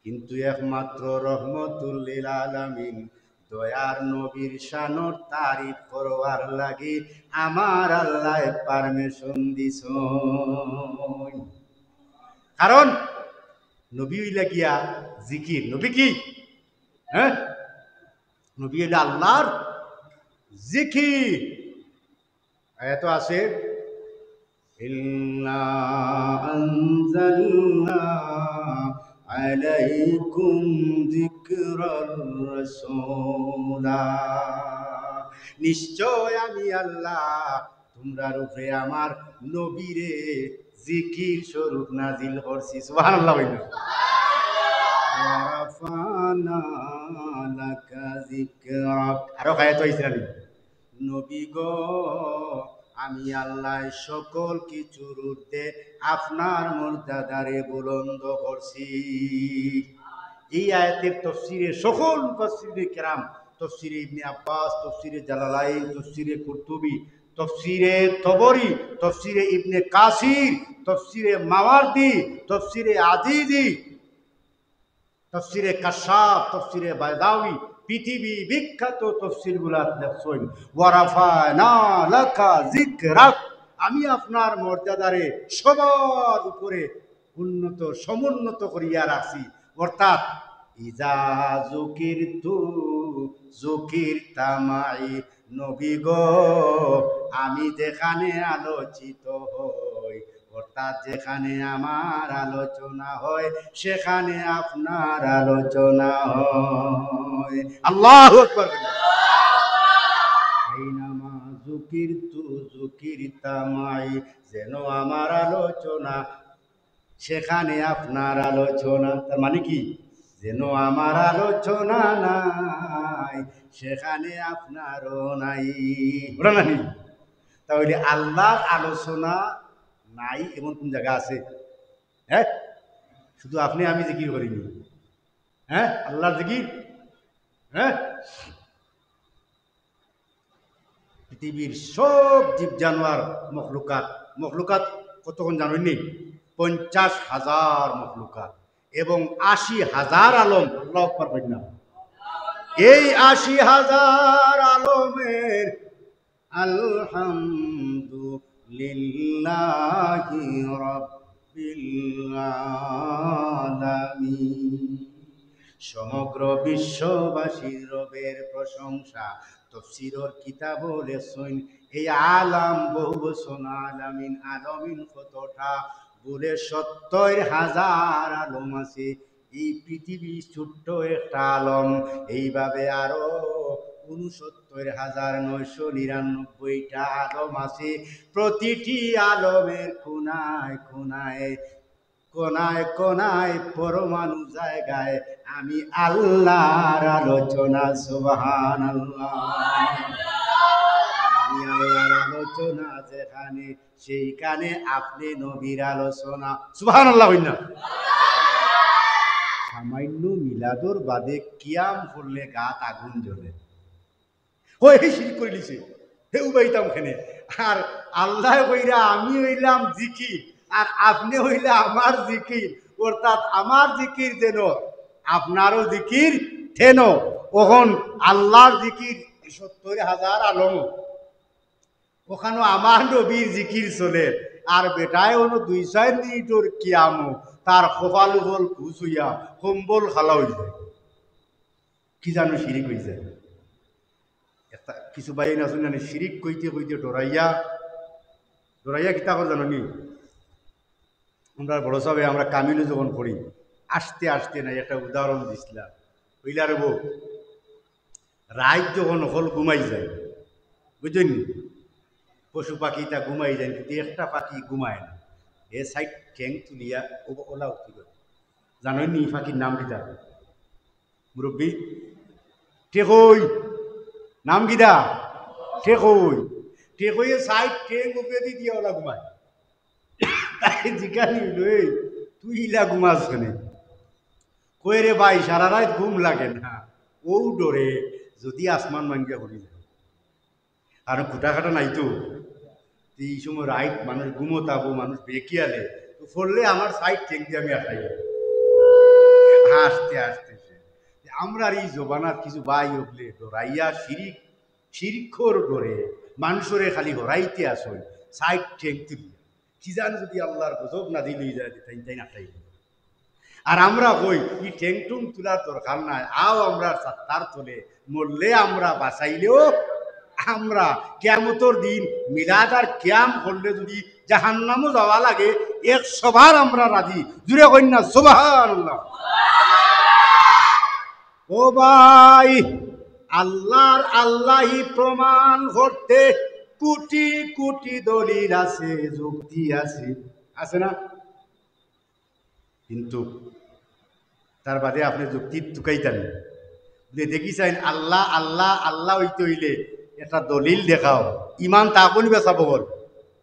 কিন্তু একমাত্র রহমতুল লিল আলামিন দয়ার নবীর শানর তারিফ করবার লাগি আমার আল্লায় permission দিছইন। কারণ নবী অইলা গিয়া জিকির। নবী কি? হ্যাঁ, নবী অইলা আল্লাহর জিকির। আয়াতো আছে, "ইন্না আনজালনা আলাইকুম যিকরার রাসূলা।" নিশ্চয় আমি আল্লাহ তুমরার উপরে আমার নবীরে জিকির স্বরূপ নাজিল করছি। সুবহানাল্লাহ বলুন। ওয়া রাফা'না লাকা যিকরাক। আরো আয়াত অইছে না নি? নবী গো, আমি আল্লাহ সকল কিছুর ঊর্ধ্বে আপনার মর্যাদারে বুলন্দ করছি। এই আয়াতের তফসিরে সকল মুফাসসিরিনে কেরাম, তফসিরে ইবনে আব্বাস, তফসিরে জালালাইন, তফসিরে কুরতুবী, তফসিরে তবরী, তফসিরে ইবনে কাসির, তফসিরে মাওয়ার্দি, তফসিরে আজিজি, তফসিরে কাশশাফ, তফসিরে বায়দাউই, পৃথিবী বিখ্যাত তফসিরগুলাত লেখছইন, "ওয়া রাফা'না লাকা যিকরাক", আমি আপনার মর্যাদারে সবার উপরে উন্নত, সমুন্নত করিয়া রাখছি। অর্থাৎ, "ইজা যুকিরতু যুকিরতা মাই", নবী গো, আমি যেখানে আলোচিত হই, অর্থাৎ যেখানে আমার আলোচনা হয়, সেখানে আপনার আলোচনা হয়। আল্লাহু আকবার। আইনামা যুকিরতু যুকিরতা মাই, যেন আমার আলোচনা, সেখানে আপনার আলোচনা। তার মানে কি? যেন আমার আলোচনা নাই, সেখানে আপনারও নাই। ওটা নানি? তাহলে আল্লাহর আলোচনা নাই এমন কোন জায়গা আছে? হ্যাঁ, শুধু আপনে আমি জিকির করিনি। হ্যাঁ, আল্লাহর জিকির। হ্যাঁ, পৃথিবীর সব জীব জানোয়ার, মখলুকাত, মখলুকাত কতক্ষণ জানেননি? পঞ্চাশ হাজার মখলুকাত এবং আশি হাজার আলম। আল্লাহু আকবার বলেন না? এই আশি হাজার আলমের আলহামদুলিল্লাহি রাব্বিল আলামিন। সমগ্র বিশ্ববাসীর রবের প্রশংসা, তফসিরর কিতাবো লেখছইন, এই আলাম বহু বচন আলামিন, আলামিন কতটা? বলে সত্তর হাজার আলম আছে। এই পৃথিবী ছোট্ট একটা আলম, এইভাবে আরো ঊনসত্তর হাজার নয়শো নিরানব্বইটা আলম আছে। প্রতিটি আলমের কোনায় কোনায়, কোনায় কোনায়, পরমাণু জায়গায় আমি আল্লাহর আলোচনা। সুবহানাল্লাহ। আমি আল্লাহর আলোচনা যেখানে, সেইখানে আপনি নবীর আলোচনা। সুবহানাল্লাহ কইন না? সামান্য মিলাদর বাদে কিয়াম করলে গাত আগুন জ্বলে। ওই হে শিরিক করিলিছে, হে উবাইতাম কেনে। আর আল্লায় কইরা আমি অইলাম জিকির, আর আপনে অইলা আমার জিকির, অর্থাৎ আমার জিকির যেন আপনারও জিকির তেন। অখন আল্লাহর জিকির সত্তর হাজার আলম, অখানো আমার নবীর জিকির চলের, আর বেটায় অনো দুই চাইর মিনিটর কিয়ামো তার কপাল উপল খুশ অইয়া কম্বল খালা অইযায়। কি জানো শিরিক অইযায়। একটা কিছু ভাইয়াইন আছইন না নি, শিরিক কইতে কইতে ডরাইয়া, ডরাইয়া কিতা কর জানো নি? আমরার বড় ছাবে আমরা কামিলো যখন পড়ি, আস্তে আস্তে না একটা উদাহরণ দিছলা, কইলা রে বউ, রাইত যখন অকল ঘুমাই যায়, বুঝছইন নি? পশু পাখি ইতা ঘুমাই যায়, কিন্তু একটা পাখি ঘুমায় না, হে চাইর ঠেং তুলিয়া ও-, ওলা উঠি করে। জানইন নি ই পাখির নাম কিতা? মুরব্বি, টেকই। নাম কিতা? টেকই। টেকইয়ে চাইর ঠেং উপরেদি দিয়া ওলা ঘুমায়। তারে জিকানি অইলো, "এই, তুই ইলা ঘুমাস কেনে?" কয়, "রে ভাই, সারা রাইত ঘুম লাগে না, অউ ডরে যুদি আসমান ভাঙ্গিয়া পড়ি যায়।" কারণ খুটা খাটা নাই তো। তো ই সময় রাইত মানুষ ঘুমো থাকবো, মানুষ বেকিয়ালে, তো পড়লে আমার চাইর ঠেং দি আমি আটাই। আস্তে আস্তে সে, আমরার ই জমানার কিছু ভাই অকলে ডরাইয়া শিরিক, শিরিকর ডরে মানষরে খালি হরাইতে আছইন, চাইর ঠেং তুলিয়া। কি জান যুদি আল্লাহর গজব নাজিল অইযায়, তাইন তাইন আটাই। আর আমরা কই, ই ঠেং টুং তুলার দরকার নাই, আও আমরার ছাত্তার তলে, মরলে আমরা, বাঁচাইলেও আমরা। কিয়ামতর দিন মিলাদ আর কিয়াম করলে যুদি জাহান্নামো যাওয়া লাগে, একশো বার আমরা রাজি। জুরে কইন না, সুবহানাল্লাহ। ও ভাই, আল্লাহর আল্লাহি প্রমাণ করতে কোটি কোটি দলিল আছে, যুক্তি আছে, আছে না? কিন্তু তার বাদে আপনে যুক্তি তুকাইতা নি। যে দেখি চাইন, আল্লাহ, আল্লাহ, আল্লাহ অইতে অইলে একটা দলিল দেখাও। ইমান তা কোন বেচা বগল?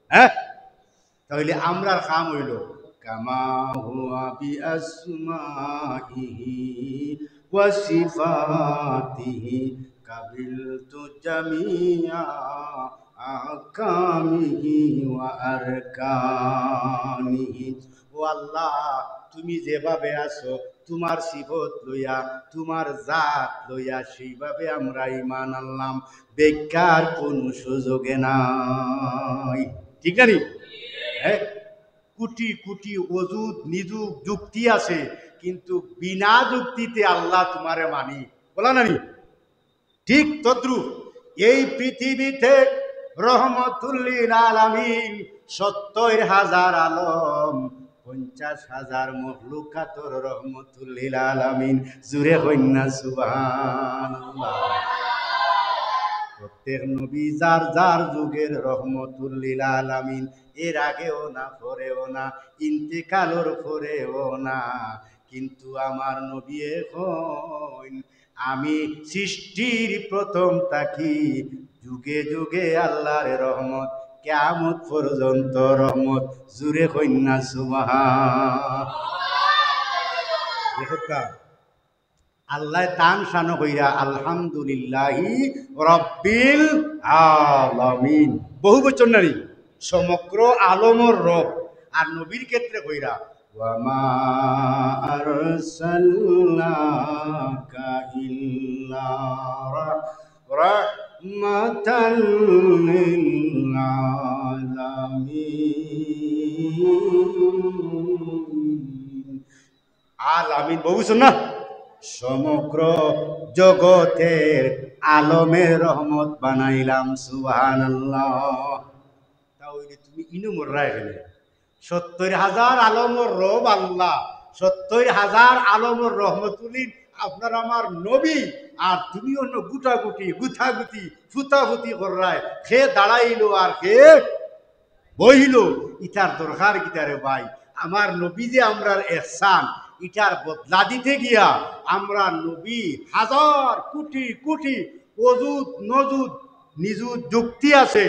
হ্যাঁ? তাইলে আমরার কাম অইলো, কামা হুয়া বিআসমাইহি ওয়া সিফাতিহি কাবিলতু জামিআ আহকামিহি ওয়া আরকানিহি। ও আল্লাহ, তুমি যেভাবে আছো, তুমার সিফত লইয়া, তুমার জাত লইয়া, সেইভাবে আমরা ইমান আনলাম। ব্যাখ্যার কুনু সুযোগে নাই। ঠিক না নি? হ্যাঁ? কোটি কোটি অজুদ নিজুদ যুক্তি আছে, কিন্তু বিনা যুক্তিতে আল্লাহ তুমারে মানি। বলা না নি? ঠিক তদ্রূপ এই পৃথিবীতে রহমতুল্লিল আলামিন সত্তর হাজার আলম, পঞ্চাশ হাজার মখলুকাতর রহমতুল্লিল আলামিন। জুরে কইন না সুবহানাল্লাহ। প্রত্যেক নবী যার যার যুগের রহমতুল্লিল আলামিন, এর আগেও না, পরেও না, ইন্তেকালর পরেও না। কিন্তু আমার নবীয়ে কইন, আমি সৃষ্টির প্রথম থাকি যুগে যুগে আল্লাহর রহমত, কিয়ামত পর্যন্ত রহমত। জুরে কইন না সুবহান। দেখউক্কা, আল্লায় তান শানো কইরা আলহামদুলিল্লাহি রাব্বিল আলামিন। বহু বচন নানি, সমগ্র আলমর রব। আর নবীর ক্ষেত্রে কইরা, ওয়া মা আরসালনাকা ইল্লা রাহ-, রাহমাতাল লিল আলামিন। আলামিন, বহু বচন না? সমগ্র জগতের আলমে রহমত বানাইলাম। সুবহানাল্লাহ। তা অইলে তুমি ইনো মররায় কেনে? সত্তইর হাজার আলমর রব আল্লাহ, সত্তইর হাজার আলমর রহমতুল্লিন আপনার আমার নবী, আর তুমি অইনো গুটাগুটি, গুতাগুতি, ফুতাফুতি কররায়, কে দাঁড়াইলো আর কে বইলো। ইতার দরকার কিতা রে ভাই? আমার নবী যে আমরার এহসান, ইটার বদলা দিতে গিয়া আমরা নবী হাজার কুটি কুটি অজুদ নজুদ নিজুদ যুক্তি আছে,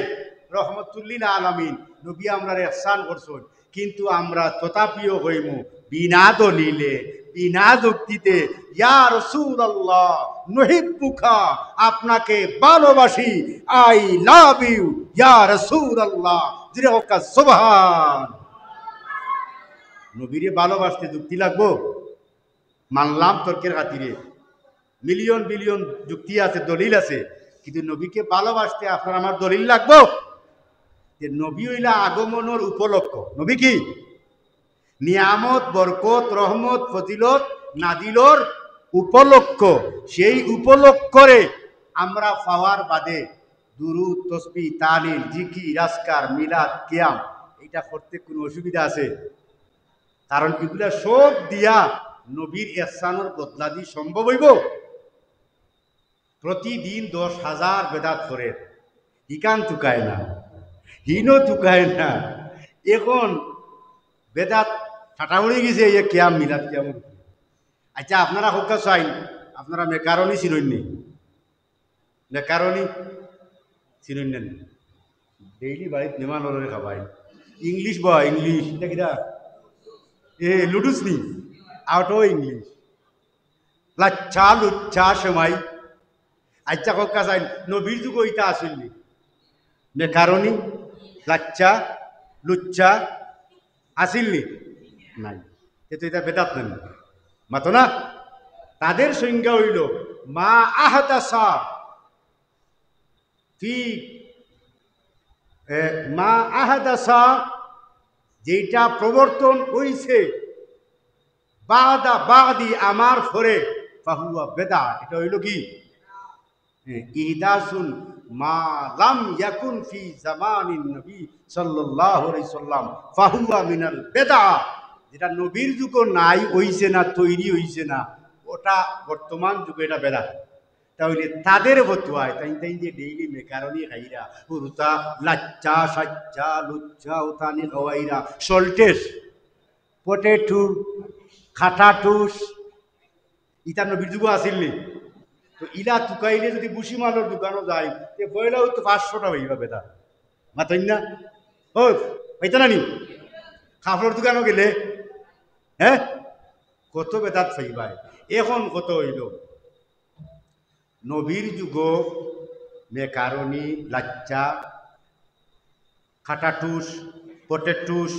রহমতুল্লিল আলামিন নবী আমরার এহসান করছইন, কিন্তু আমরা তথাপিও কইমু বিনা দলিলে, বিনা যুক্তিতে, "ইয়া রাসূলুল্লাহ, নুহিব্বুকা, আপনাকে ভালোবাসি, I love you, ইয়া রাসূলুল্লাহ।" জোরে কউক্কা, সুবহান। নবীরে ভালোবাসতে যুক্তি লাগবো? মানলাম তর্কের খাতিরে, মিলিয়ন বিলিয়ন যুক্তি আছে, দলিল আছে, কিন্তু নবীকে ভালোবাসতে আপনার আমার দলিল লাগবো? যে নবী অইলা আগমনর উপলক্ষ। নবী কি? নিয়ামত, বরকত, রহমত, ফজিলত নাজিলর উপলক্ষ। সেই উপলক্ষরে আমরা পাওয়ার বাদে দুরুদ, তসবিহ, তাহলিল, জিকির, আজকার, মিলাদ, কিয়াম, ইটা করতে কুনু অসুবিধা আছে? কারণ ইগুলা সব দিয়া নবীর এহসানর বদলা দি সম্ভব অইবো? প্রতিদিন দশ হাজার বেদাত করের, হিকান তুকায় না, হিনো তুকায় না। এখন বেদাত ঠাটা উড়ি গেছে, ইয়ে কিয়াম, মিলাদ কিয়াম। আচ্ছা, আপনারা কউক্কা চাইন, আপনারা মেকারনি চিনইন নি? মেকারনি চিনইন না নি? ডেইলি বাড়িত মেহমান অকলরে খাবাই। ইংলিশ বা ইংলিশ, ইটা কিতা? এ, লুডুস নি? Out English. লাচ্ছা, লুচ্ছা, সেমাই। আচ্ছা, কউক্কা চাইন, নবীর যুগো ইতা আছিল নি? মেকারনি, লাচ্ছা, লুচ্ছা আছিল নি? নাই। তে তো ইতা বেদাত নায় নি? মাতো না? তাদের সংজ্ঞা অইলো, মা আহদাসা ফি, এ, মা আহদাসা, যেটা প্রবর্তন অইছে, বাদা বাদি, আমার পরে, ফাহুয়া বেদা, ইটা অইলো কি? এ, ইহদাসুন মা লাম ইয়াকুন ফি জামানিন নবী সাল্লাল্লাহু আলাইহি সাল্লাম ফাহুয়া মিনাল বেদা। যেটা নবীর যুগো নাই, অইছে না, তৈরি অইছে না, ওটা বর্তমান যুগে এটা বেদা। তাইলে তাদের ফতুয়ায়, তাইন তাইন যে ডেইলি মেকারনি খাইরা, হুরুতা, লাচ্চা, সাচ্চা, লুচ্চা, উতানি খাওয়াইরা, সল্টেস, পটেটো, খাটাটুস, ইতা নবীর যুগো আছিল নি? তো ইলা তুকাইলে যদি ভুসিমালর দোকানো যাই, তে পয়লাউ তো পাঁচশোটা অইবা বেটা। মাতইন না? ও, পাইতা না নি? কাপড়র দোকানো গেলে, হ্যাঁ? কত বেদাত পাইবায়। এখন কত অইলো? নবীর যুগো মেকারনি, লাচ্চা, খাটাটুস, পটেটুস,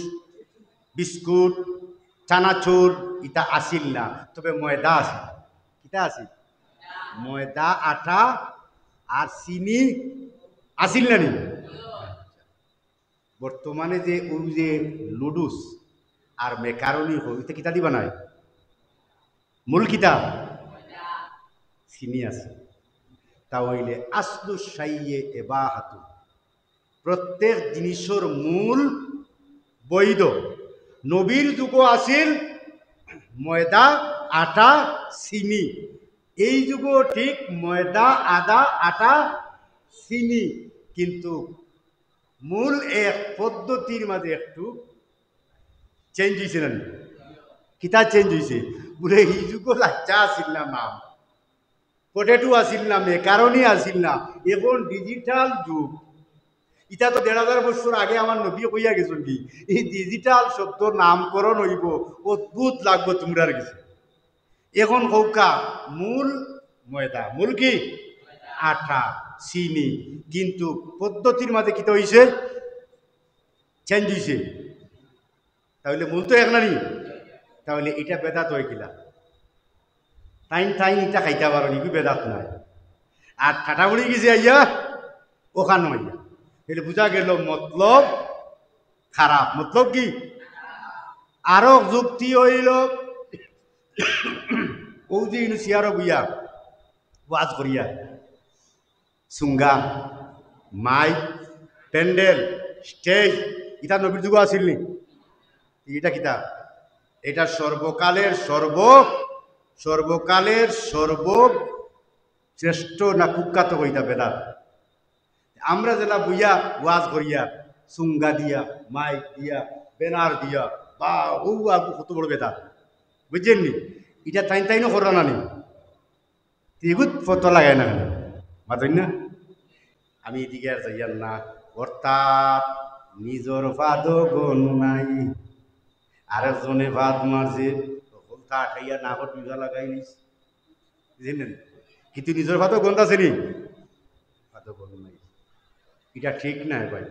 বিস্কুট, চানাচুর, ইতা আছিল না, তবে ময়দা আছিল। কিতা আছিল? ময়দা, আটা আর চিনি আছিল না নি? বর্তমানে যে অউ যে লুডুস আর মেকারনি অউ, ইতা কিতা দি বানায়? মূল কিতা? চিনি আছে। তা অইলে আসলু শাইয়ে এবাহাতু, প্রত্যেক জিনিসর মূল বৈধ। নবীর যুগো আছিল ময়দা, আটা, চিনি। এই যুগো ঠিক ময়দা, আদা, আটা, চিনি, কিন্তু মূল এক, পদ্ধতির মাঝে একটু চেঞ্জ অইছে না নি? কিতা চেঞ্জ অইছে? বুলে, ই যুগো লাচ্চা আছিল না, মাম, পটেটো আছিল না, মেকারনি আছিল না, এখন ডিজিটাল যুগ। ইতা তো দেড় হাজার বছর আগে আমার নবী কইয়া গেছইন কি, এই ডিজিটাল শব্দর নামকরণ অইবো, অদ্ভুত লাগবো তুমরার গেছে। এখন কউক্কা, মূল ময়দা, মূল কি? আটা, চিনি, কিন্তু পদ্ধতির মাঝে কিতা অইছে? চেঞ্জ অইছে। তাইলে মূল তো এক না নি? তাইলে ইটা বেদাত অইগেলা। তাইন তাইন ইটা খাইতা পারইন, ইগু বেদাত নায়। আর ঠাটা উড়ি গেছে আইয়া অখান অইয়া। তাইলে বুঝা গেল মতলব খারাপ। মতলব কি? আরো যুক্তি অইলো, অউ যে ইনো চেয়ারো বইয়া ওয়াজ করিয়া, সুঙ্গা, মাইক, প্যান্ডেল, স্টেজ, ইতা নবীর যুগো আছিল নি? ইটা কিতা? এটা সর্বকালের সর্ব, সর্বকালের সর্ব শ্রেষ্ঠ না কুখ্যাত কইতা বেদাত। আমরা যেলা বইয়া ওয়াজ করিয়া, সুঙ্গা দিয়া, মাইক দিয়া, ব্যানার দিয়া, বা ও আগু কত বড় বেদাত, বুঝছইন নি? ইটা তাইন তাইনও কররা না নি? তে ইগুত ফটো লাগায় না কেনে? মাতইন না? আমি ইদিকে আর যাইয়ার না। অর্থাৎ নিজর ফাদো গন নাই, আরেকজনে ফাদ মারছে, হকলতা আটাইয়া নাকত বিজা লাগাই নিছে। বুঝছইন নি? কিন্তু নিজর ফাদো গন্ধ আছে নি? ফাদো গন্ধ নাই। ইটা ঠিক নায় ভাই।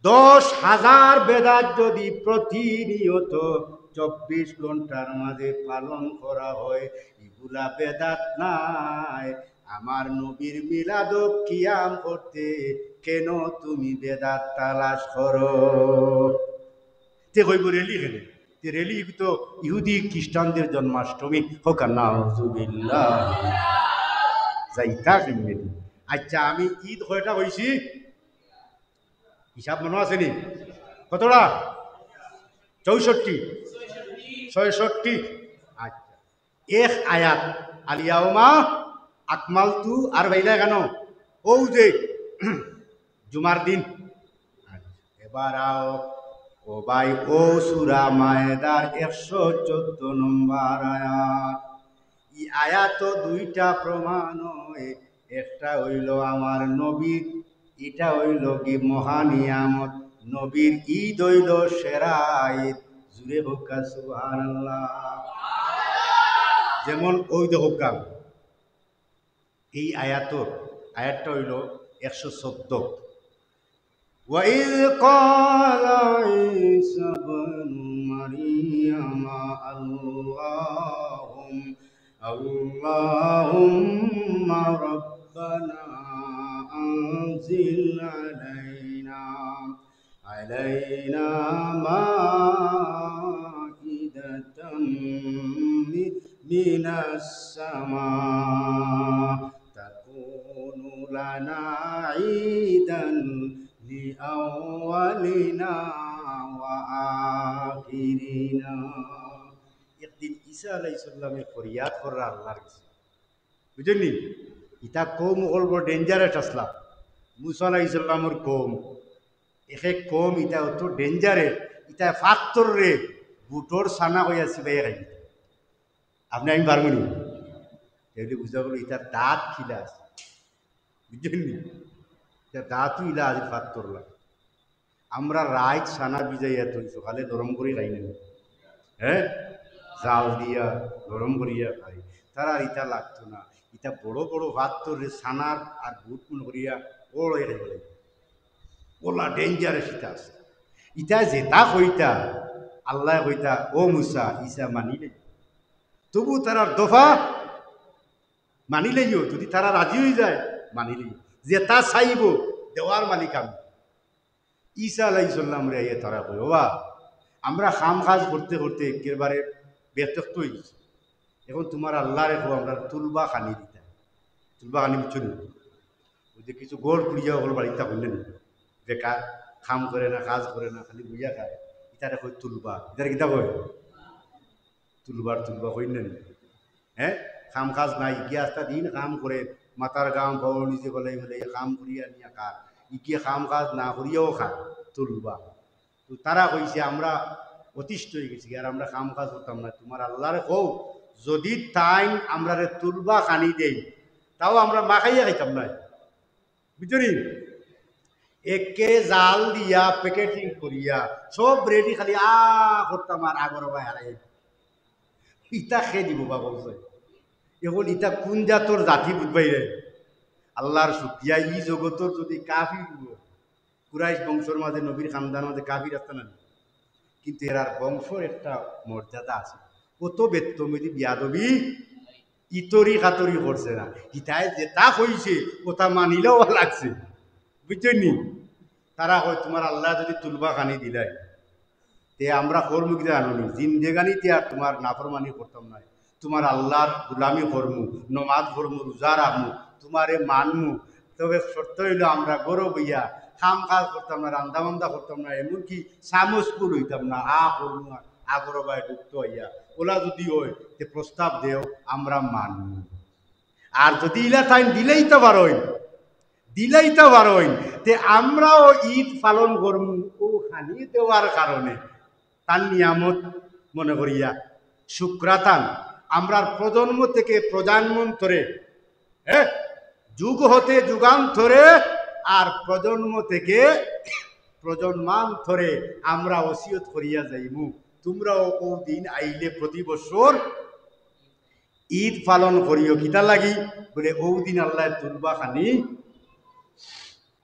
দশ হাজার বেদাত যদি প্রতিনিয়ত চব্বিশ ঘন্টার মাঝে পালন করা হয়, ইগুলা বেদাত নায়। আমার নবীর মিলাদ কিয়াম করতে কেন তুমি বেদাত তালাশ করো? তে কইব রেলি কেনে? তে রেলি তো ইহুদি খ্রিস্টানদের জন্মাষ্টমী। হোক আর নাউজুবিল্লাহ। যাইতা কেমনে? আচ্ছা, আমি ঈদ কয়টা কইছি? হিসাব মনো আছে নি? কতটা? চৌষট্টি? ছয়ষট্টি? আচ্ছা, এক আয়াত, আল ইয়াউমা আকমালতু, আর বাইলা কেন? অউ যে জুমার দিন। আচ্ছা, এবার আও, ও ভাই, অউ সূরা মায়েদার একশো চোদ্দ নম্বর আয়াত। ই আয়াতো দুইটা প্রমাণ অয়, একটা অইলো আমার নবীর, ইটা অইলো কি মহা নিয়ামত, নবীর ঈদ অইলো সেরা ঈদ। জুরে হোক সুবহানাল্লাহ। যেমন অউ দেখউক্কা, এই আয়াতর, আয়াতটা অইলো একশো চোদ্দ। وإذ قال عيسى ابن مريم اللهم، اللهم ربنا أنزل علينا، علينا مائدة من السماء تكون لنا عيدا لأولنا وآخرنا। একদিন ঈসা আলাইহিস সালামে ফরিয়াদ কররা আল্লাহর কাছে, বুঝছইন নি? ইতা কওম অকল বড় dangerous আছলা। মুসা আলাইহিস সালামর কওম, এক এক কওম ইতা অত dangerous, ইতা ফাত্তররে বুটর ছানা কইয়া চিবাইয়া খাইবে। আপনে আমি পারমু নি? তাইলে বুঝা গেল ইতার দাঁত কিলা আছে, বুঝছইন নি? ইতার দাঁতও ইলা আছে ফাত্তরলা। আমরা রাইত ছানা ভিজাইয়া থই, সকালে নরম করি খাই না? হ্যাঁ, জাল দিয়া নরম করিয়া খাই। তারার ইতা লাগতো না, ইতা বড় বড় ফাত্তররে ছানার আর বুট মনে করিয়া ওড়াই খাই বলে। ওলা dangerous ইতা আছে। ইতা যেতা কইতা, আল্লায় কইতা, "ও মুসা, ঈসা মানিলে।" তবু তারার দফা মানিলেইও, যদি তারা রাজি অইযায়, মানিলেইও। যেতা চাইবো, দেওয়ার মালিক আমি। ঈসা আলাইহিস সালামরে আইয়া তারা কয়, "ওবা, আমরা কাম কাজ করতে করতে একেবারে বেতক্ত অইগেছি। এখন তুমার আল্লারে কও, আমরারে তুলবা খানি দিতা।" তুলবা খানি বুঝছো নি? অউ যে কিছু গোল কুড়িয়া অকল বাড়িত থাকইন না নি, বেকার, কাম করে না, কাজ করে না, খালি বইয়া খায়, ইতারে কয় তুলবা। ইতারে কিতা কয়? তুলবার তুলবা কইন না নি? হ্যাঁ, কাম কাজ নাই, ইগিয়ে আস্তা দিন কাম করে, মাথার ঘাম পাওর নিচে ফালাই ফালাই কাম করিয়া নিয়া খার, ইগিয়ে কাম কাজ না করিয়াও খার, তুলবা। তো তারা কইছে, "আমরা অতিষ্ঠ অইগেছি, আর আমরা কাম কাজ করতাম না, তুমার আল্লারে কও, যদি তাইন আমরারে তুলবা খানি দেইন, তাও আমরা মাখাইয়া খাইতাম না।" বুঝছো নি? একে জাল দিয়া, packeting করিয়া, সব ready, খালি আ করতাম আর আগর বায় হারাই। ইতা কে দিবো বা কওছে? এখন ইতা কুন জাতর জাতি বুঝবায় রে? আল্লার শুকরিয়া, ই জগতর যদি কাফির অয়, কুরাইশ বংশর মাঝে, নবীর খানদানর মাঝে কাফির আছলা না? কিন্তু এরার বংশর একটা মর্যাদা আছে। কত বেত্তমিজি বিয়াদবি ইতরি কাতরি করছে না। হিতায় যেতা কইছে, ওতা মানিলেও লাগছে। বুঝছো নি? তারা কয়, "তুমার আল্লায় যদি তুলবা খানি দিলাইন, তে আমরা করমু কিতা জানো নি? জিন্দেগানিতে আর তুমার নাফরমানি করতাম নায়, তুমার আল্লার গুলামি করমু, নমাজ পড়মু, রুজা রাখমু, তুমারে মানমু। তবে শর্ত অইলো আমরা ঘরো বইয়া কাম কাজ করতাম না, রান্দা বান্দা করতাম না, এমনকি চামচ কুল অইতাম না, আ করমু আর আগরবায় ঢুকতো আইয়া। ওলা যুদি অয়, তে প্রস্তাব দেও, আমরা মানমু। আর যুদি ইলা তাইন দিলাইতা পারইন, দিলাইতা পারইন, তে আমরাও ঈদ পালন করমু অউ খানি দেওয়ার কারণে। তান নিয়ামত মনে করিয়া, শুকরাতান, আমরার প্রজন্ম থেকে প্রজন্মান্তরে, হ্যাঁ, যুগ হতে যুগান্তরে আর প্রজন্ম থেকে প্রজন্মান্তরে আমরা ওসিয়ত করিয়া যাইমু, তুমরাও অউ দিন আইলে প্রতি বছর ঈদ পালন করিও। কিতা লাগি? বলে, অউ দিন আল্লায় তুলবা খানি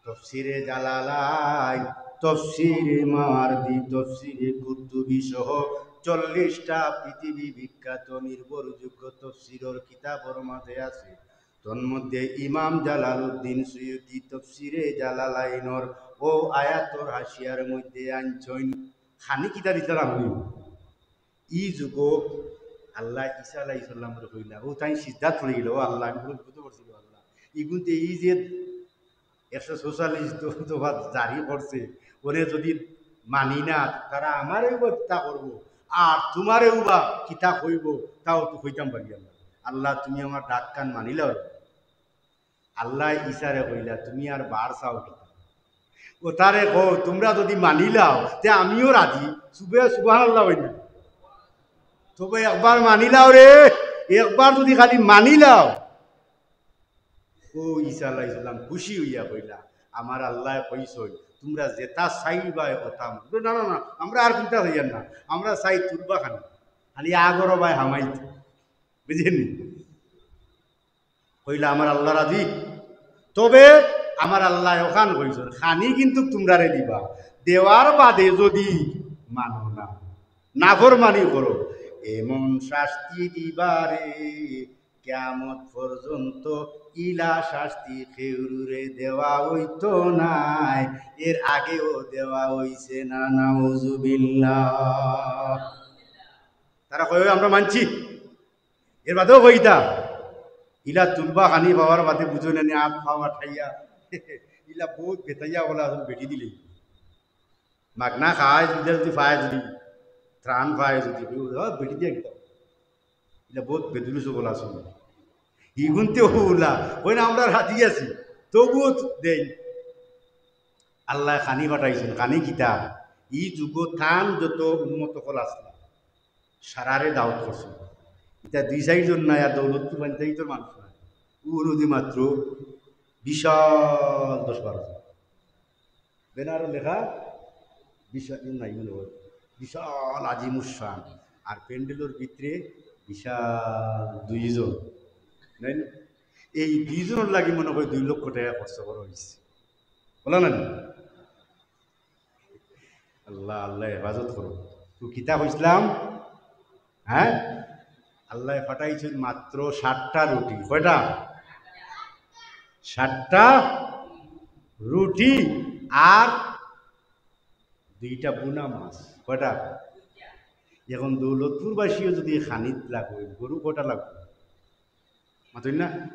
তফসিরে জালালাইন, তফসিরে মাওয়ারদি, তফসিরে কুরতুবী সহ চল্লিশটা পৃথিবী বিখ্যাত নির্ভরযোগ্য তফসিরর কিতাবর মাঝে আছে। তন্মধ্যে ইমাম জালালউদ্দিন সুয়ুতী তফসিরে জালালাইনর অউ আয়াতর হাশিয়ার মধ্যে আনছইন, খানি কিতা দিতাম আমি। ই যুগো আল্লায় ঈসা আলাইহিস সালামরে কইলা, অউ তাইন সিজদাত পড়ি গেলা, "ও আল্লাহ, আমি বড় বিপদো পড়ছি গো আল্লাহ।" ইগুনতে ই যে একশো চৌচল্লিশ দ-, দফা জারি করছে, ওরে যুদি মানি না, তারা আমারেও বা কিতা করবো, আর তুমারেও বা কিতা কইবো, তাও তো কইতাম পারি না। আল্লাহ, তুমি আমার ডাকখান মানিলাও। আল্লায় ঈসারে কইলা, "তুমি আর বার চাও কিতা?" অতারে কও, "তুমরা যুদি মানিলাও, তে আমিও রাজি।" সুবে-, সুবহানাল্লাহ অয় না? তবে একবার মানিলাও রে, একবার যুদি খালি মানিলাও। অউ ঈসা আলাইহিস সালাম খুশি অইয়া কইলা, "আমার আল্লায় কইছইন, তুমরা যেতা চাইবায় অতা।" না, না, না, আমরা আর কুনতা চাইয়ার না, আমরা চাই তুলবা খানি, খালি আগরবায় হামাইতে, বুঝছইন নি? কইলা, "আমার আল্লাহ রাজি।" তবে আমার আল্লায় অখান কইছইন, "খানি কিন্তু তুমরারে দিবা, দেওয়ার বাদে যুদি মানো না, নাফরমানি করো, এমন শাস্তি দিবারে, কিয়ামত পর্যন্ত ইলা শাস্তি কেউরে দেওয়া অইতো নায়, এর আগেও দেওয়া অইছে না।" নাউজুবিল্লাহ। তারা কয়, "ওই আমরা মানছি।" এর বাদেও কইতা, ইলা তুলবা খানি পাওয়ার বাদে বুঝো না নি, আত পাও আটাইয়া। ইলা বউত বেতাইয়া অলা আছইন, বেটি দিলে। মাগনা খায়, ইলা যুদি পায় যুদি, ত্রাণ পায় যুদি, ও, বেটি দিয়া কিতা? ইলা বউত বেদুরুস অলা আছইন। ইগুনতে অলা, কইন আমরা রাজি আছি, তবুও দেইন। আল্লায় খানি পাঠাইছইন, খানি কিতা? ই যুগো তান যত উম্মত অকল আছলা, সারারে দাওয়াত করছইন। ইতা দুই চাইরজন নায়, আর দৌলতপুর পঞ্চায়েতর মানুষ নায়। অউ নদী মাত্র বিশাল দশ বারো জন। ব্যানারো লেখা বিশাল, নাই মনে অয়, বিশাল আজিমুস শান। আর প্যান্ডেলর ভিতরে বিশাল দুইজন। নায় নি? এই দুইজনর লাগি মনে অয় দুই লক্ষ টেকা খরচ করা অইছে। অলা না নি? আল্লাহ, আল্লাহ হেফাজত করো। তো কিতা কইছলাম? হ্যাঁ? আল্লায় পাঠাইছইন মাত্র সাতটা রুটি। কয়টা? সাতটা রুটি আর দুইটা বুনা মাছ। কয়টা? এখন দৌলতপুরবাসীও যুদি খানিত লাগইন, গরু কয়টা লাগবো? মাতইন না?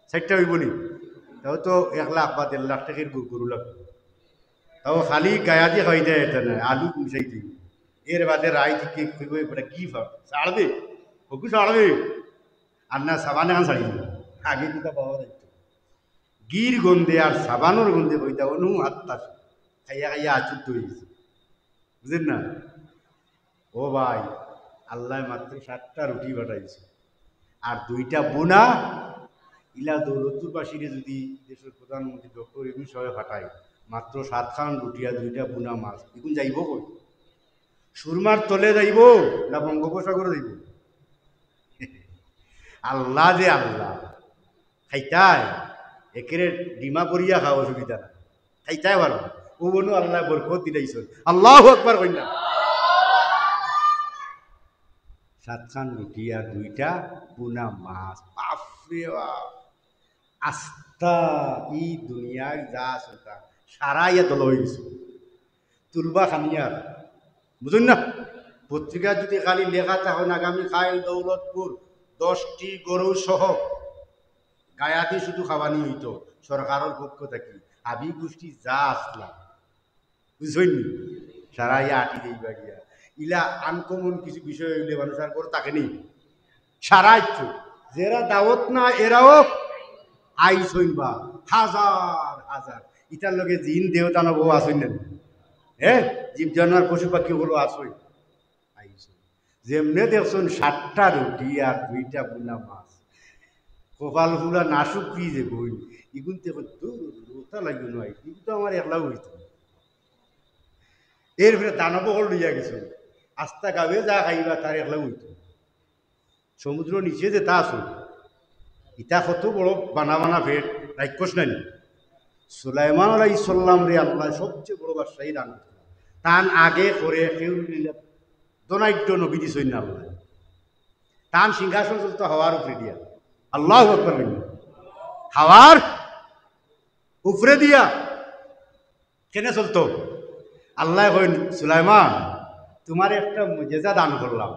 চাইরটা অইবো নি? তাও তো এক লাখ বা দেড় লাখ টেকার গরু, গরু লাগবো। তাও খালি গায়াদি খাওয়াইতা পারতা নায়, আলু মিশাই দিবো। এর বাদে রাইত কি কইবো, "বেটা কি ফাও? ছাড়বে? হকু ছাড়বে?" আর না সাবান এখান ছাড়ি দিবো। আগে কিতা পাওয়া যাইতো? ঘির গন্ধে আর সাবানর গন্ধে কইতা, "অনু আত্মা খাইয়া খাইয়া আচুত অইছে।" বুঝছইন না? ও ভাই, আল্লায় মাত্র সাতটা রুটি পাঠাইছইন, আর দুইটা বুনা। ইলা দৌলতপুরবাসীরে যুদি দেশর প্রধানমন্ত্রী ডক্টর ইউনূস সাবে পাঠায়, মাত্র সাতখান রুটি আর দুইটা বুনা মাছ, ইগুন যাইবো কই? সুরমার তলে যাইবো না বঙ্গোপসাগরে যাইবো? আল্লাহ যে আল্লাহ, খাইতায়, একেরে ডিমা করিয়া খাও, অসুবিধা নাই, খাইতায় পারো। অউ বনু আল্লায় বরকত দিলাইছইন। আল্লাহু আকবার কইন না। সাতখান রুটি আর দুইটা বুনা মাছ। বাপরে বাপ। আস্তা ই দুনিয়ার যা আছে তা সারা ইয়া দলা অইগেছে। তুলবা খানি আর। বুঝছইন না? পত্রিকা যদি খালি লেখা তখন আগামী কাইল দৌলতপুর দশটি গরু সহ গায়াতি শুধু খাওয়ানি হইতো সরকারের পক্ষ থাকি। হাবি গোষ্ঠী যা আসলা, বুঝছইন নি? সারা ইয়া আটি দেই বাগিয়া। ইলা আনকমন কিছু বিষয় হইলে মানুষ আর করে তাকে নেই। সারা ইচ্ছু যেরা দাওয়াত না এরাও আইসইন বা হাজার হাজার। ইতার লগে জিন দেবতা নব আসইন না? হ্যাঁ, জীব জানোয়ার পশু পাখি হলো আসইন। আইসইন। যেমনে দেখছইন সাতটা রুটি আর দুইটা বুনা মাছ, কপাল ফুলা না শুকরি যে বই, ইগুন তে দূর দূর ওটা লাগিও নয়, কিন্তু আমার একলাও হইতো না। এরপরে দানব হল লইয়া গেছে, আস্তা গাবে যা খাইবা তার একলাও হইতো। সমুদ্র নিচে যেটা আছে, ইটা কত বড় বানা বানা পেট, রাক্ষস নানি? সুলাইমান আলাইহিস সালামরে আল্লায় সবচেয়ে বড় বাদশাহী দান করলা। তান আগে করে কেউ নিলে ধনাঢ্য নবী দিছইন না আল্লায়। তান সিংহাসন চলতো হাওয়ার উপরে দিয়া। আল্লাহু আকবার বলুন। হাওয়ার উপরে দিয়া। কেনে চলতো? আল্লায় কইন, "সুলাইমান, তুমারে একটা মুজেজা দান করলাম।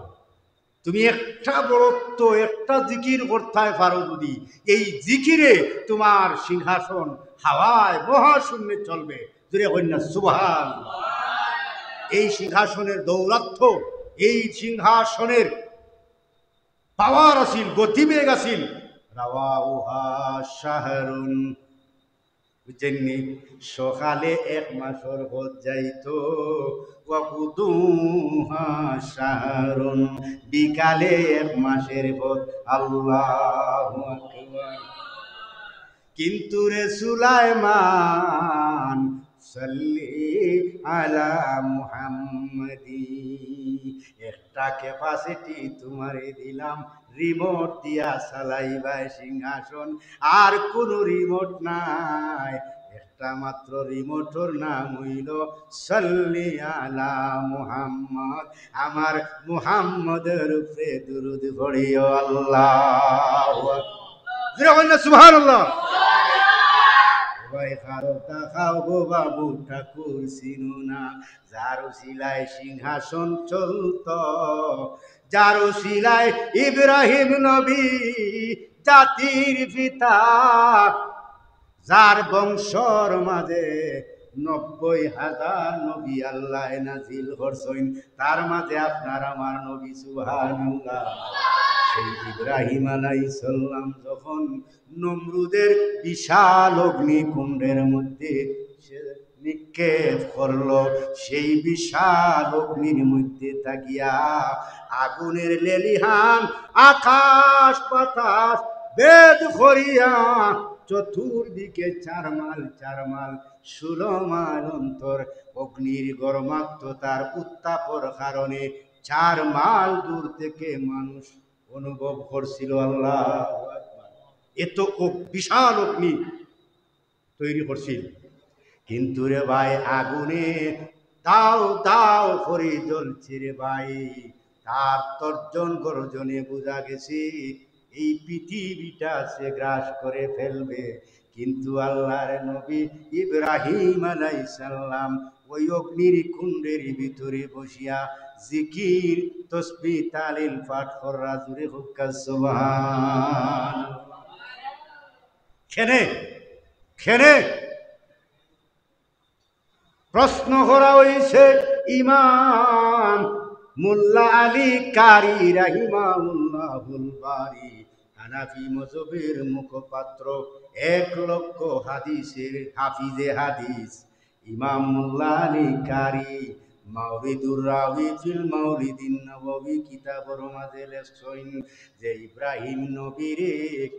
তুমি একটা বড়ত্ব, একটা জিকির করতায় পারো যদি, এই জিকিরে তুমার সিংহাসন হাওয়ায় মহাশূন্যে চলবে।" জোরে কইন না, সুবহান। এই সিংহাসনের দৌরাত্ম্য, এই সিংহাসনের পাওয়ার আছিল, গতিবেগ আছিল। রাওয়াউহা শাহরুন, বুঝছেন নি? সকালে এক মাসর পথ যাইতো, ওয়া গুদুহা শাহরুন, বিকালে এক মাসের পথ। আল্লাহু আকবার। কিন্তু রে সুলাইমান, সাল্লি আলা মুহাম্মাদি, একটা ক্যাপাসিটি তুমারে দিলাম, রিমোট দিয়া চালাইবায় সিংহাসন, আর কোনো রিমোট নাই। একটা মাত্র রিমোটর নাম হইল সাল্লি আলা মুহাম্মদ। আমার মুহাম্মদের উপরে দুরুদ পড়িও। আল্লাহু আকবার। জোরে বলেন না, সুবহানাল্লাহ। ভাই, খারো তা খাও গো বাবু, ঠাকুর চিনো না। যার উসিলায় সিংহাসন চলতো, যার উসিলায় ইব্রাহিম নবী জাতির পিতা, যার বংশর মাঝে নব্বই হাজার নবী আল্লায় নাজিল করছইন, তার মাঝে আপনার আমার নবী, সুবহানাল্লাহ। সেই ইব্রাহিম আলাইহিস সালাম যখন নমরুদের বিশাল অগ্নিকুণ্ডের মধ্যে সে নিক্ষেপ করলো, সেই বিশাল অগ্নির মধ্যে থাকিয়া আগুনের লেলিহান আকাশ বাতাস ভেদ করিয়া চতুর্দিকে চার মাইল, চার মাইল, ষোলো মাইল অন্তর অগ্নির গরমাক্ততার উত্তাপর কারণে চার মাইল দূর থেকে মানুষ অনুভব করছিল। আল্লাহু আকবার। এত অগ-, বিশাল অগ্নি তৈরি করছিল, কিন্তু রে ভাই, আগুনে দাউ দাউ করি জ্বলছে রে ভাই। তার তর্জন গর্জনে বুঝা গেছে এই পৃথিবীটা সে গ্রাস করে ফেলবে। কিন্তু আল্লাহর নবী ইব্রাহিম আলাইহিস সালাম ওই অগ্নির কুণ্ডের ভিতরে বসিয়া জিকির, তসবিহ, তাহলিল পাঠ কররা। জোরে কউক্কা সুবহানাল্লাহ। কেনে, কেনে প্রশ্ন করা হইছে ইমাম মোল্লা আলী কারি রাহিমাহুল্লাহুল বারি, হানাফি মজহবের মুখপাত্র, এক লক্ষ হাদিসের হাফিজে হাদিস, ইমাম মোল্লা আলী কারি মাওরিদুর রাবি ফিল মাওরিদিন নববী কিতাবর মাঝে লেখছইন যে ইব্রাহিম নবীরে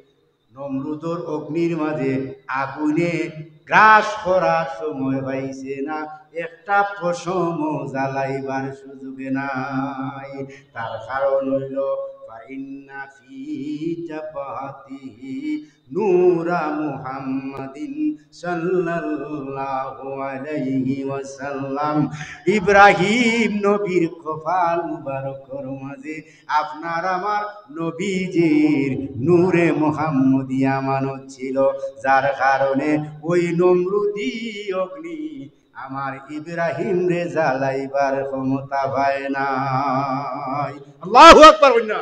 নমরুদর অগ্নির মাঝে আগুনে গ্রাস করার সময় পাইছে না, একটা পশমও জ্বালাইবার সুযোগে নাই। তার কারণ হইল, ফাইন্না ফি জাবহাতিহি নূরা মুহাম্মাদিন সাল্লাল্লাহু আলাইহি ওয়াসাল্লাম। ইব্রাহিম নবীর কপাল মুবারকর মাঝে আপনার আমার নবীজির নূরে মুহাম্মদী আমানত ছিল, যার কারণে ওই নমরুদি অগ্নি আমার ইব্রাহিমরে জ্বালাইবার ক্ষমতা পায় নাই। আল্লাহু আকবার, কইন না।